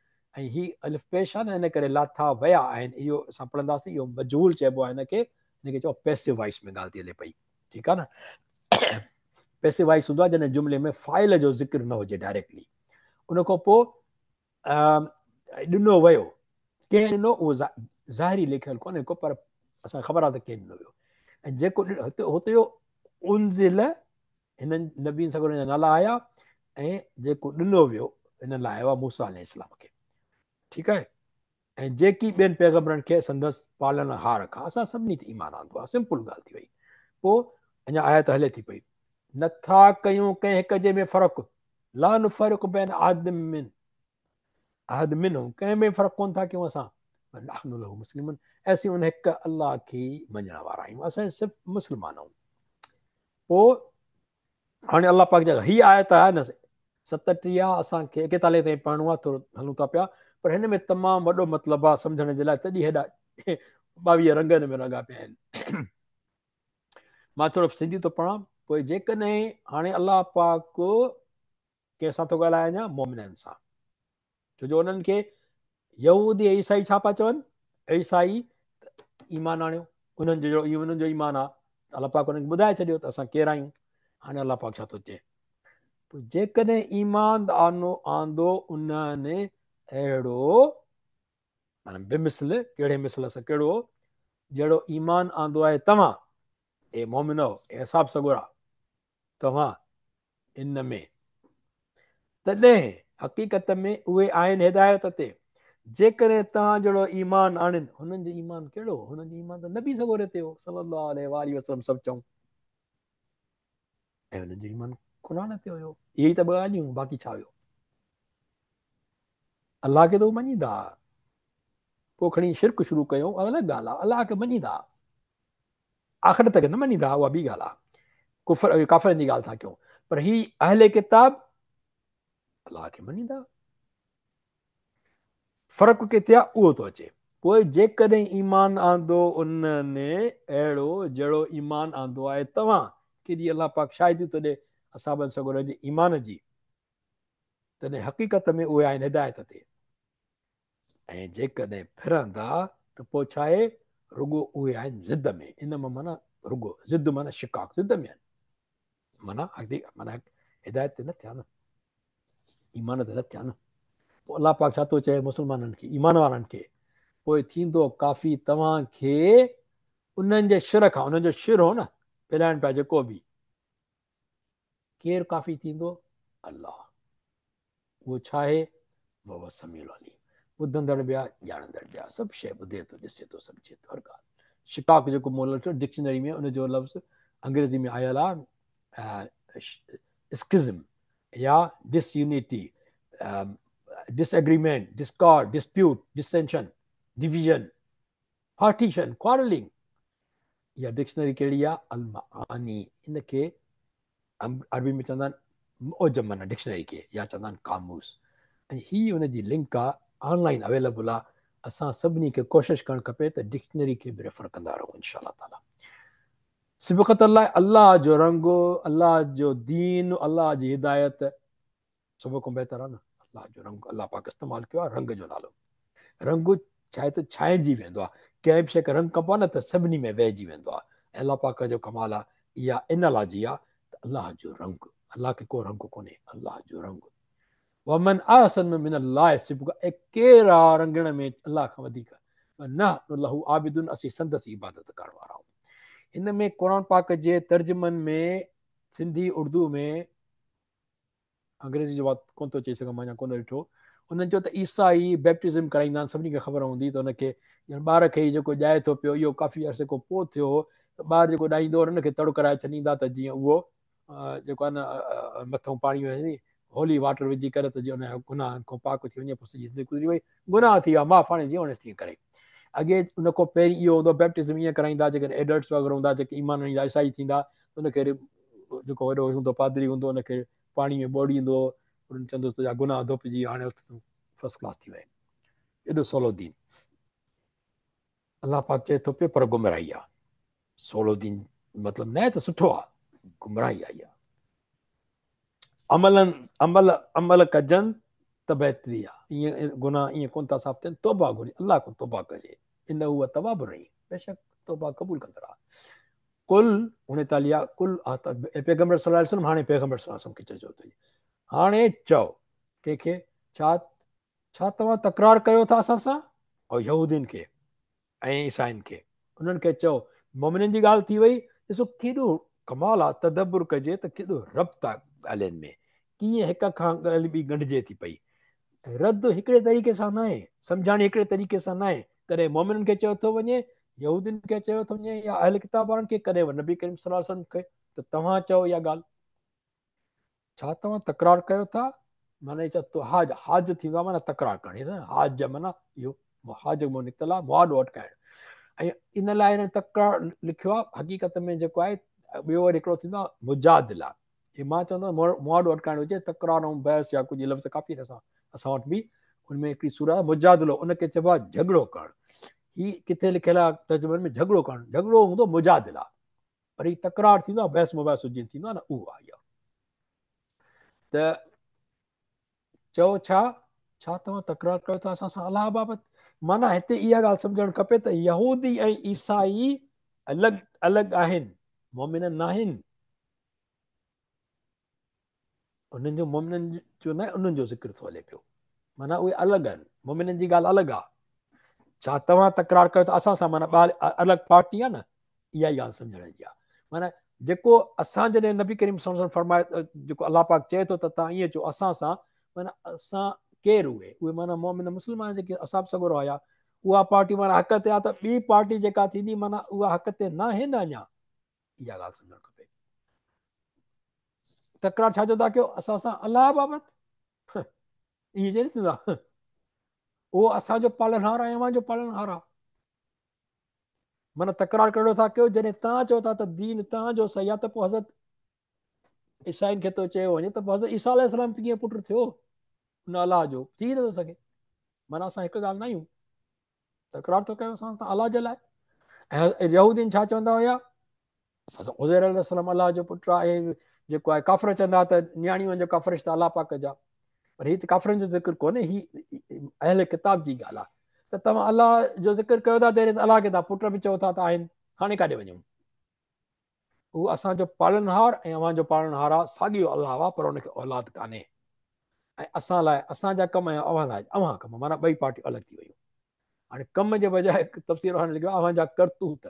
۽ هي الف پيش آهي نه ان ڪري لاٿا ويا آهن، اهو اسان پڙهنداسين، اهو مجهول چئبو آهي هن کي، هن کي چئبو آهي پيسو وائس ۾ ڳالهه ٿي هلي پئي، ٺيڪ آهي نه. پيسو وائس هوندو آهي جڏهن جملي ۾ فاعل جو ذڪر نه هجي ڊائريڪٽلي. ان کان پوء ڏنو ويو، ڪنهن ڏنو اهو ظاهري لکيل ڪونهي ڪو، پر اسان کي خبر آهي ته ڪنهن ڏنو ويو. ۽ جيڪو هتي اهو انزل هنن نبين سڳورن جا نالا آيا، ۽ جيڪو ڏنو ويو هنن لاء آيو آهي موسيٰ عليه السلام کي، ٺيڪ آهي. ۽ جيڪي ٻين پيغمبرن کي سندس پالڻهار کان، اسان سڀني تي ايمان آندو آهي، سمپل ڳالهه ٿي وئي. پوء اڃا آيت هلي ٿي پئي، نٿا ڪيون ڪنهن هڪ جي ۾ فرق، لا نفرق بين احد من احد منهم، ڪنهن ۾ فرق ڪون ٿا ڪيون اسان، ونحن له مسلمون، اسين ان هڪ الله کي مڃڻ وارا آهيون، اسان صرف مسلمان آهيون. پوء هاڻي الله پاڪ جا هي آيت آهي نه 37 اسان کي 41 تائين پڙهڻو آهي، ٿورو هلون ٿا پيا، پر هن ۾ تمام وڏو مطلب آهي سمجهڻ جي لاء، تڏهن هيڏا 22 رنگ هن ۾ لڳا پيا آهن. مان ٿورو سنڌي ٿو پڙهان. پوء جيڪڏهن هاڻي الله پاڪ ڪنهن سان ٿو ڳالهائي اڃا؟ مؤمنن سان، ڇو جو انهن کي يهودي ۽ عيسائي ڇا پيا چون؟ عيسائي ايمان آڻيو، انهن جو انهن جو ايمان آ، الله پاڪ انهن کي ٻڌائي ڇڏيو ته اسان ڪير آهيون. هاڻي الله پاڪ ڇا ٿو چئي؟ پوء جيڪڏهن ايمان آنو آندو انهن اهڙو، معنيٰ بمثل، ڪهڙي مثل سان، ڪهڙو، جهڙو ايمان آندو آهي توهان، اي مؤمنو، اي اصحاب سڳورا، توهان ان ۾، تڏهن حقيقت ۾ اهي آهن هدايت تي، جيڪڏهن توهان جهڙو ايمان آڻين. هنن جو ايمان ڪهڙو هو؟ هنن جو ايمان ته نبي سڳوري تي هو صلي الله عليه واٰله وسلم سڀ چئون، ۽ هنن جو ايمان قرآن تي هيو. اهي ئي ته ٻه ڳالهيون، باقي ڇا هيو؟ الله کي ته هو مڃيندا ها، پوء کڻي شرڪ شروع ڪيو الڳ ڳالهه آهي، الله کي مڃيندا ها، آخرت کي نه مڃيندا ها اها ٻي ڳالهه آهي، ڪفر ڪافرن جي ڳالهه ٿا ڪيون، پر هي اهل ڪتاب الله کي مڃيندا. فرق ڪٿي آهي اهو ٿو اچي. پوء جيڪڏهن ايمان آندو انهن اهڙو جهڙو ايمان آندو آهي توهان، ڪيڏي الله پاڪ شاهدي ٿو ڏئي اصحابن سڳورن جي ايمان جي، تڏهن حقيقت ۾ اهي آهن هدايت تي، ۽ جيڪڏهن ڦرندا ته پوء ڇا آهي رڳو اهي آهن ضد ۾، ان مان معنيٰ رڳو ضد معنيٰ شقاق ضد ۾ آهن، معنيٰ معنيٰ هدايت تي نه ٿيا نه، ايمان تي نه ٿيا نه. پوء الله پاڪ ڇا ٿو چئي مسلمانن کي، ايمان وارن کي، پوء ٿيندو ڪافي توهان کي انهن جي شر کان، انهن جو شر هو نه ڦهلائن پيا جيڪو به، ڪير ڪافي ٿيندو؟ الله. اهو ڇا آهي؟ وهو السميع العليم، ٻڌندڙ به آهي ڄاڻندڙ به آهي، سڀ شيء ٻڌي ٿو، ڏسي ٿو، سمجهي ٿو هر ڳالهه. شقاق جيڪو مون لفظ ڊڪشنري ۾ ان جو لفظ انگريزي ۾ آيل آهي اسڪزم يا disunity, disagreement, discord, dispute, dissension, division, partition, quarrelling. اها ڊڪشنري ڪهڙي آهي؟ المعاني. ان کي عربي ۾ چوندا آهن معجم معنيٰ ڊڪشنري کي يا چوندا آهن قاموس. ۽ هي ان جي لنڪ آهي، آن لائن اويليبل آهي. اسان سڀني کي ڪوشش ڪرڻ کپي ته ڊڪشنري کي به ريفر ڪندا رهون انشاء الله تعالي. صبغة الله، الله جو رنگ، الله جو دين، الله جي هدايت سڀ کان بهتر آهي نه. الله جو رنگ الله پاڪ استعمال ڪيو آهي رنگ جو نالو. رنگ ڇا آهي ته ڇانئجي ويندو آهي، ڪنهن به شيء کي رنگ ڪبو آهي نه ته سڀني ۾ ويهجي ويندو آهي. ۽ الله پاڪ جو ڪمال آهي، اها انالاجي آهي ته الله جو رنگ، الله کي ڪو رنگ ڪونهي، الله جو رنگ. ومن احسن من الله صبغة، ۽ ڪير آ رنگڻ ۾ الله کان وڌيڪ، ونحن له عابدون، اسين سندس ئي عبادت ڪرڻ وارا آهيون. هن ۾ قرآن پاڪ جي ترجمن ۾ سنڌي اردو ۾ انگريزي جو مان ڪونه ٿو چئي سگهان مان اڃا ڪونه ڏٺو، انهن چيو ته عيسائي بيپٽزم ڪرائيندا آهن، سڀني کي خبر هوندي ته ان کي ڄڻ ٻار کي ئي جيڪو ڄائي ٿو پيو اهو ڪافي عرصي کان پوء ٿيو هو ته ٻار جيڪو ڄائيندو هو ان کي تڙ ڪرائي ڇڏيندا ته جيئن اهو جيڪو آهي نه مٿئون پاڻي وجهي هولي واٽر وجهي ڪري ته جيئن ان جا گناهن کان پاڪ ٿي وڃي پوء سڄي زندگي گذري وئي گناهه ٿي ويا معاف هاڻي جيئن وڻيس تيئن ڪري. اڳي ان کان پهرين اهو هوندو بيپٽزم ائين ڪرائيندا جيڪڏهن ايڊلٽس وغيره هوندا جيڪي ايمان آڻيندا عيسائي ٿيندا ته ان کي جيڪو وڏو هوندو پادري هوندو ان کي پاڻي ۾ ٻوڙيندو ان چوندو تنهنجا گناهه ڌوپجي ويا هاڻي اٿ تون فرسٽ ڪلاس ٿي وئين. ايڏو سولو دين الله پاڪ چئي ٿو پيو پر گمراهي آ. سولو دين مطلب نه آهي ته سٺو آ، گمراهي آ اها. عملن عمل عمل ڪجن ته بهتري آ، ائين گناهه ائين ڪونه ٿا صاف ٿين، توبه گهرجي، الله کان توبه ڪجي، انه هو التواب الرحيم، بيشڪ توبه قبول ڪندڙ آ. قل 39 قل اي پيغمبر صلي الله عليه وسلم هاڻي پيغمبر صلي الله عليه وسلم کي چئجو ته هاڻي چئو ڪنهن کي ڇا ڇا توهان تڪرار ڪيو ٿا اسان سان او يهودين کي ۽ عيسائين کي انهن کي چئو مؤمنن جي ڳالهه ٿي وئي ڏسو ڪيڏو ڪمال آ تدبر ڪجي ته ڪيڏو ربط آ ڳالهين ۾ ڪيئن هڪ کان ڳالهه ٻي ڳنڍجي ٿي پئي رد هڪڙي طريقي سان ناهي سمجهاڻي هڪڙي طريقي سان ناهي ڪڏهن مؤمنن کي چيو ٿو وڃي يهودين کي چيو ٿو وڃي يا اهل ڪتاب وارن کي ڪڏهن نبي ڪريم صلي الله عليه وسلم کي ته توهان چئو اها ڳالهه ڇا توهان تڪرار ڪيو ٿا؟ معنيٰ ڇا تو حاج، حاج ٿيندو آهي معنيٰ تڪرار ڪرڻ نه حاج معنيٰ اهو حاج مون نڪتل آهي مهاڏو اٽڪائڻ ۽ ان لاء هن تڪرار لکيو آهي حقيقت ۾ جيڪو آهي ٻيو وري هڪڙو ٿيندو آهي مجادله هي مان چوندو آهيان مهاڏو اٽڪائڻ هجي تڪرار ۽ بحث يا ڪجهه لفظ ڪافي اسان اسان وٽ به ان ۾ هڪڙي سورة آهي مجادلو ان کي چئبو آهي جهڳڙو ڪرڻ هي ڪٿي لکيل آهي ترجمن ۾ جهڳڙو ڪرڻ جهڳڙو هوندو مجادله پر هي تڪرار ٿيندو آهي بحث مباحثو جيئن ٿيندو آهي نه اهو آهي اهو ته چئو ڇا ڇا توهان تڪرار ڪيو ٿا اسان سان الله بابت معنيٰ هتي اها ڳالهه سمجهڻ کپي ته يهودي ۽ عيسائي الڳ الڳ آهن مؤمن ناهن انهن جو مؤمنن جو نه انهن جو ذڪر ٿو هلي پيو معنيٰ اهي الڳ آهن مؤمنن جي ڳالهه الڳ آهي ڇا توهان تڪرار ڪيو ته اسان سان معنيٰ ٻه الڳ پارٽي آهي نه اها ئي ڳالهه سمجهڻ جي آهي معنيٰ جيڪو اسان جڏهن نبي ڪريم صلي الله عليه وسلم فرمائي جيڪو الله پاڪ چئي ٿو ته توهان ائين چئو اسان سان معنيٰ اسان ڪير اهي اهي معنيٰ مؤمن مسلمان جيڪي اصحاب سڳورا هيا اها پارٽي معنيٰ حق تي آ ته ٻي پارٽي جيڪا ٿيندي معنيٰ اها حق تي ناهي نه اڃا اها ڳالهه سمجهڻ کپي تڪرار ڇا جو ٿا ڪيو اسان سان الله بابت ائين چئي ٿيندو آهي اهو اسان جو پالڻهار آهي اوهان جو پالڻهار آهي معنيٰ تڪرار ڪهڙو ٿا ڪيو جڏهن توهان چئو ٿا ته دين توهان جو صحيح آهي ته پوء حضرت عيسائين کي ٿو چيو وڃي ته پوء حضرت عيسيٰ عليه السلام ڪيئن پٽ ٿيو ان الله جو ٿي نٿو سگهي معنيٰ اسان هڪ ڳالهه نه آهيون. تڪرار ٿو ڪيو اسان سان الله جي لاء. ۽ يهودين ڇا چوندا هيا؟ عزير عليه السلام الله جو پٽ آهي، جيڪو آهي ڪافر چوندا ته نياڻيون جيڪا فرشتا الله پاڪ جا، پر هي ته ڪافرن جو ذڪر ڪونهي، هي اهل ڪتاب جي ڳالهه آهي ته توهان الله جو ذڪر ڪيو ٿا ته الله کي توهان پٽ به چئو ٿا ته آهن، هاڻي ڪاڏي وڃون؟ هو اسان جو پالڻهار ۽ اوهان جو پالڻهار آهي، ساڳيو الله آهي، پر ان کي اولاد ڪانهي، ۽ اسان لاء اسان جا ڪم ۽ اوهان لاء اوهان ڪم، معنيٰ ٻئي پارٽيون الڳ ٿي ويون. هاڻي ڪم جي بجاء تفسير وارن لکيو اوهان جا ڪرتوت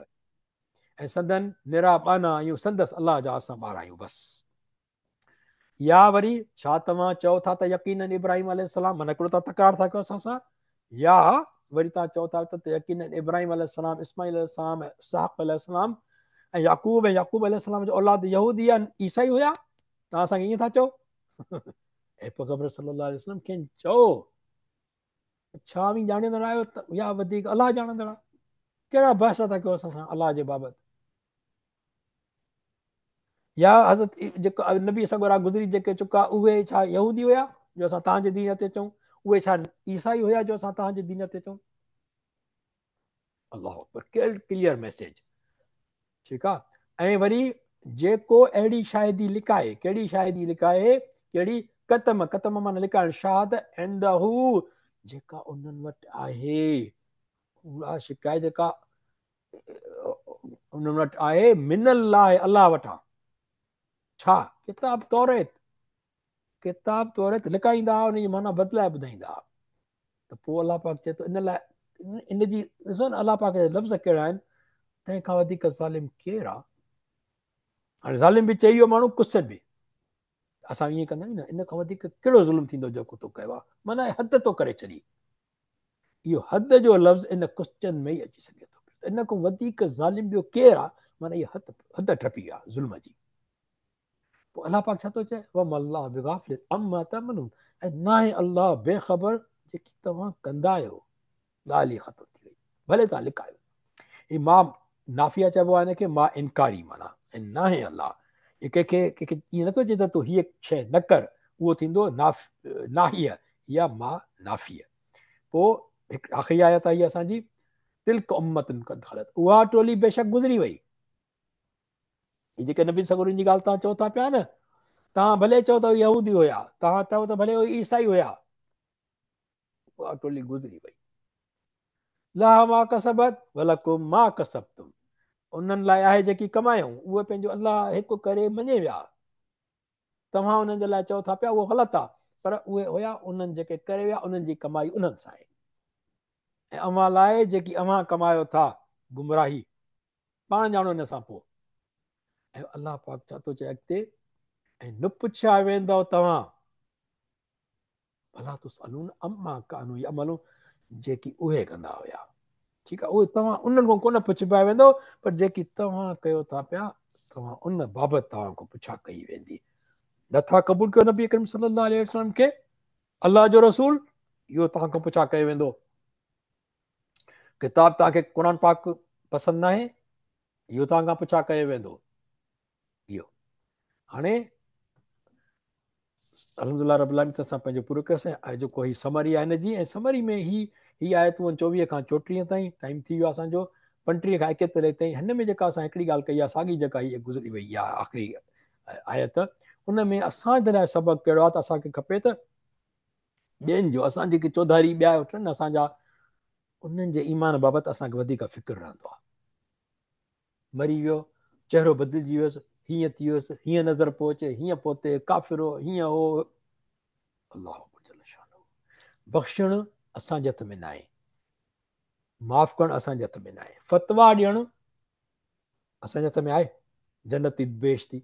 ۽ سندن نرا ٻانها آهيون، سندس الله جا اسان ٻار آهيون بس. يا وري ڇا توهان چئو ٿا ته يقيناً ابراهيم عليه السلام، معنيٰ هڪڙو توهان تڪرار ٿا ڪيو اسان سان، يا وري توهان چئو ٿا ته يقيناً ابراهيم عليه السلام، اسماعيل عليه السلام، اسحاق عليه السلام ۽ يعقوب ۽ يعقوب عليه السلام جو اولاد يهودي يا عيسائي هيا، توهان اسان کي ائين ٿا چئو؟ اي پيغمبر صلي الله عليه وسلم کين چئو ڇا اوهين ڄاڻيندڙ آهيو ته يا وڌيڪ الله ڄاڻندڙ آهي؟ ڪهڙا بحث ٿا ڪيو اسان سان الله جي بابت؟ يا حضرت جيڪو نبي سڳورا گذري جيڪي چڪا اهي ڇا يهودي هيا جو اسان توهان جي دين تي اچون؟ اهي ڇا عيسائي هيا جو اسان توهان جي دين تي اچون؟ الله اڪبر، ڪليئر ميسيج. ٺيڪ آ. ۽ وري جيڪو اهڙي شاهدي لڪائي، ڪهڙي شاهدي لڪائي، ڪهڙي، ڪتم، ڪتم معنيٰ لڪائڻ، شهادت عنده جيڪا انهن وٽ آهي، اها شڪايت جيڪا انهن وٽ آهي، من الله الله وٽان، ڇا؟ ڪتاب توريت، ڪتاب توريت لڪائيندا هئا، ان جي معنيٰ بدلائي ٻڌائيندا هئا. ته پوء الله پاڪ چئي ٿو ان لاء ان جي ڏسو نه الله پاڪ جا لفظ ڪهڙا آهن، تنهن کان وڌيڪ ظالم ڪير آ؟ هاڻي ظالم به چئي ويو ماڻهو ڪسن به اسان ائين ڪندا آهيون نه، ان کان وڌيڪ ڪهڙو ظلم ٿيندو جيڪو تو ڪيو آ، معنيٰ حد تو ڪري ڇڏي. اهو حد جو لفظ ان ڪوسچن ۾ ئي اچي سگهي ٿو پيو. ان کان وڌيڪ ظالم ٻيو ڪير آ، معنيٰ اها حد ٽپي ويا ظلم جي. پوء الله پاڪ ڇا ٿو چئي، وما الله بغافل عما تعملون، ۽ ناهي الله بي خبر جيڪي توهان ڪندا آهيو. ڳالهه ئي ختم ٿي وئي، ڀلي توهان لڪايو. هي ما نافيه چئبو آهي هن کي، ما انڪاري معنيٰ، ۽ ناهي الله هي ڪنهن کي ڪنهن کي ائين نٿو چئي ته تون هيء شيء نه ڪر، اهو ٿيندو ناهيه يا ما نافيه. پوء هڪ آخري آيت آئي اسان جي، تلڪ امة قد خلت، اها ٽولي بيشڪ گذري وئي. هي جيڪي نبي سڳورن جي ڳالهه توهان چئو ٿا پيا نه، توهان ڀلي چئو ته يهودي هيا، توهان چئو ته ڀلي اهي عيسائي هيا، اها ٽولي گذري وئي. لها ما ڪسبت ولڪم ما ڪسبتم، انهن لاء آهي جيڪي ڪمايائون، اهي پنهنجو الله هڪ ڪري مڃي ويا. توهان انهن جي لاء چئو ٿا پيا اهو غلط آهي، پر اهي هيا انهن جيڪي ڪري ويا انهن جي ڪمائي انهن سان آهي، ۽ اوهان لاء جيڪي اوهان ڪمايو ٿا گمراهي پاڻ ڄاڻو ان سان پوء. ۽ الله پاڪ ڇا ٿو چئي اڳتي، ۽ نه پڇيا ويندؤ توهان، ولا تسألون عما ڪانوا يعملون، جيڪي اهي ڪندا هيا. ٺيڪ آهي، اهي توهان انهن کان ڪونه پڇبا ويندؤ، پر جيڪي توهان ڪيو ٿا پيا توهان ان بابت توهان کان پڇا ڪئي ويندي. نٿا قبول ڪيو نبي اڪرم صلي الله عليه وسلم کي الله جو رسول، اهو توهان کان پڇا ڪيو ويندو. ڪتاب توهان کي قرآن پاڪ پسند ناهي، اهو توهان کان پڇا ڪيو ويندو. اهو هاڻي الحمدلله رب العالمين اسان پنهنجو پورو ڪيوسين. ۽ جيڪو هي سمري آهي هن جي، ۽ سمري ۾ هي آيتون 24 کان 34 تائين ٽائيم ٿي ويو اسان جو، 35 کان 41 تائين. هن ۾ جيڪا اسان هڪڙي ڳالهه ڪئي آهي ساڳي جيڪا هي گذري وئي آهي آخري آيت، ان ۾ اسان جي لاء سبق ڪهڙو آهي ته اسان کي کپي ته ٻين جو اسان جيڪي چوڌاري ٻيا وٺن اسان جا، انهن جي ايمان بابت اسان کي وڌيڪ فڪر رهندو آهي. مري ويو، چهرو بدلجي ويس، هيئن ٿي ويس، هيئن نظر پيو اچي، هيئن پوتي، ڪافر هو، هيئن هو. الله اڪبر جل شانه. بخشڻ اسان جي هٿ ۾ ناهي، معاف ڪرڻ اسان جي هٿ ۾ ناهي، فتويٰ ڏيڻ اسان جي هٿ ۾ آهي؟ جنتي بهشتي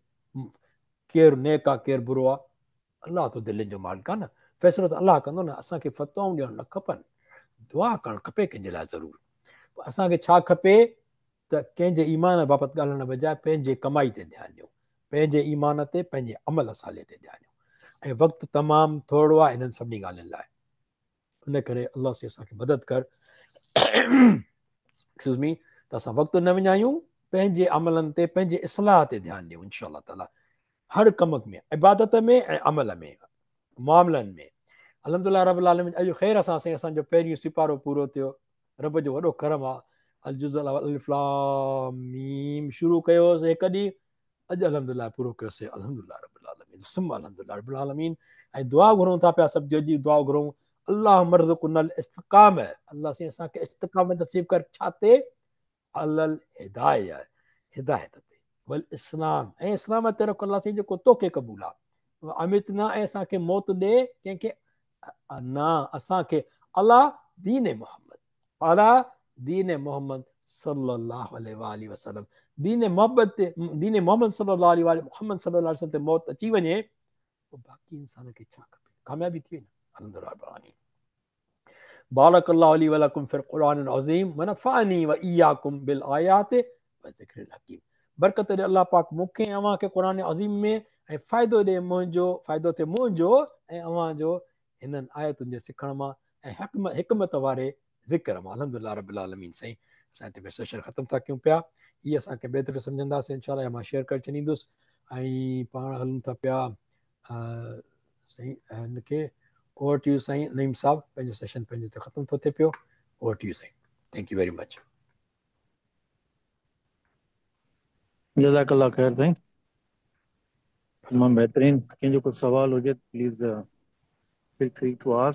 ڪير نيڪ آ ڪير برو آ، الله ته دلين جو مالڪ آ نه، فيصلو ته الله ڪندو نه، اسان کي فتوائون ڏيڻ نه کپن، دعا ڪرڻ کپي ڪنهن جي لاء ضرور. پر اسان کي ڇا کپي ته ڪنهن جي ايمان بابت ڳالهائڻ بجاء پنهنجي ڪمائي تي ڌيان ڏيون، پنهنجي ايمان تي، پنهنجي عمل صالح تي ڌيان ڏيون. ۽ وقت تمام ٿورڙو آ انهن سڀني ڳالهين لاء، ان ڪري الله سائين اسان کي مدد ڪر، ايڪسڪيوز مي، ته اسان وقت نه وڃايون، پنهنجي عملن تي، پنهنجي اصلاح تي ڌيان ڏيون انشاء الله تعالي، هر ڪم ۾ عبادت ۾ ۽ عمل ۾ معاملن ۾. الحمدلله رب العالمين اڄ خير سان سائين اسان جو پهريون سيپارو پورو ٿيو. رب جو وڏو ڪرم آ. الجزء الاول الف لام ميم شروع ڪيو هوسين هڪ ڏينهن، اڄ الحمدلله پورو ڪيوسين. الحمدلله رب العالمين ثم الحمدلله رب العالمين. ۽ دعا گهرون ٿا پيا سڀ گڏجي دعا گهرون، اللهم ارزقنا الاستقامه، الله سائين اسان کي استقامت نصيب ڪر، ڇا تي؟ علي الهدايه، هدايت تي، والاسلام، ۽ اسلام تي رک الله سائين جيڪو توکي قبول آ، وامتنا، ۽ اسان کي موت ڏي، ڪنهن کي؟ نا اسان کي، علي دين محمد، علي دين محمد صلي الله عليه واله وسلم، دين محبت تي، دين محمد صلي الله عليه واله محمد صلي الله عليه وسلم تي موت اچي وڃي پوء باقي انسان کي ڇا کپي؟ ڪاميابي ٿي وئي نه. الحمدلله رب العالمين. بارک الله لي ولڪم في القرآن العظيم ونفعني واياڪم بالآيات والذڪر الحڪيم. برڪت ڏي الله پاڪ مون کي ۽ اوهان کي قرآن عظيم ۾ ۽ فائدو ڏي منهنجو، فائدو ٿئي منهنجو ۽ اوهان جو هنن آيتن جي سکڻ مان ۽ حڪمت واري ذڪر مان. الحمدلله رب العالمين. سائين اسان هتي پنهنجو سيشن ختم ٿا ڪيون پيا. هي اسان ڪنهن ٻئي دفعي سمجهنداسين انشاء الله يا مان شيئر ڪري ڇڏيندس ۽ پاڻ هلون ٿا پيا. سائين هن کي اوور ٽو يو سائين نعيم صاحب پنهنجو سيشن پنهنجي تي ختم ٿو ٿئي پيو. اوور ٽو يو سائين. Thank you very much. جزاڪ الله خير سائين، تمام بهترين. ڪنهن جو ڪو سوال هجي ته please feel free to ask.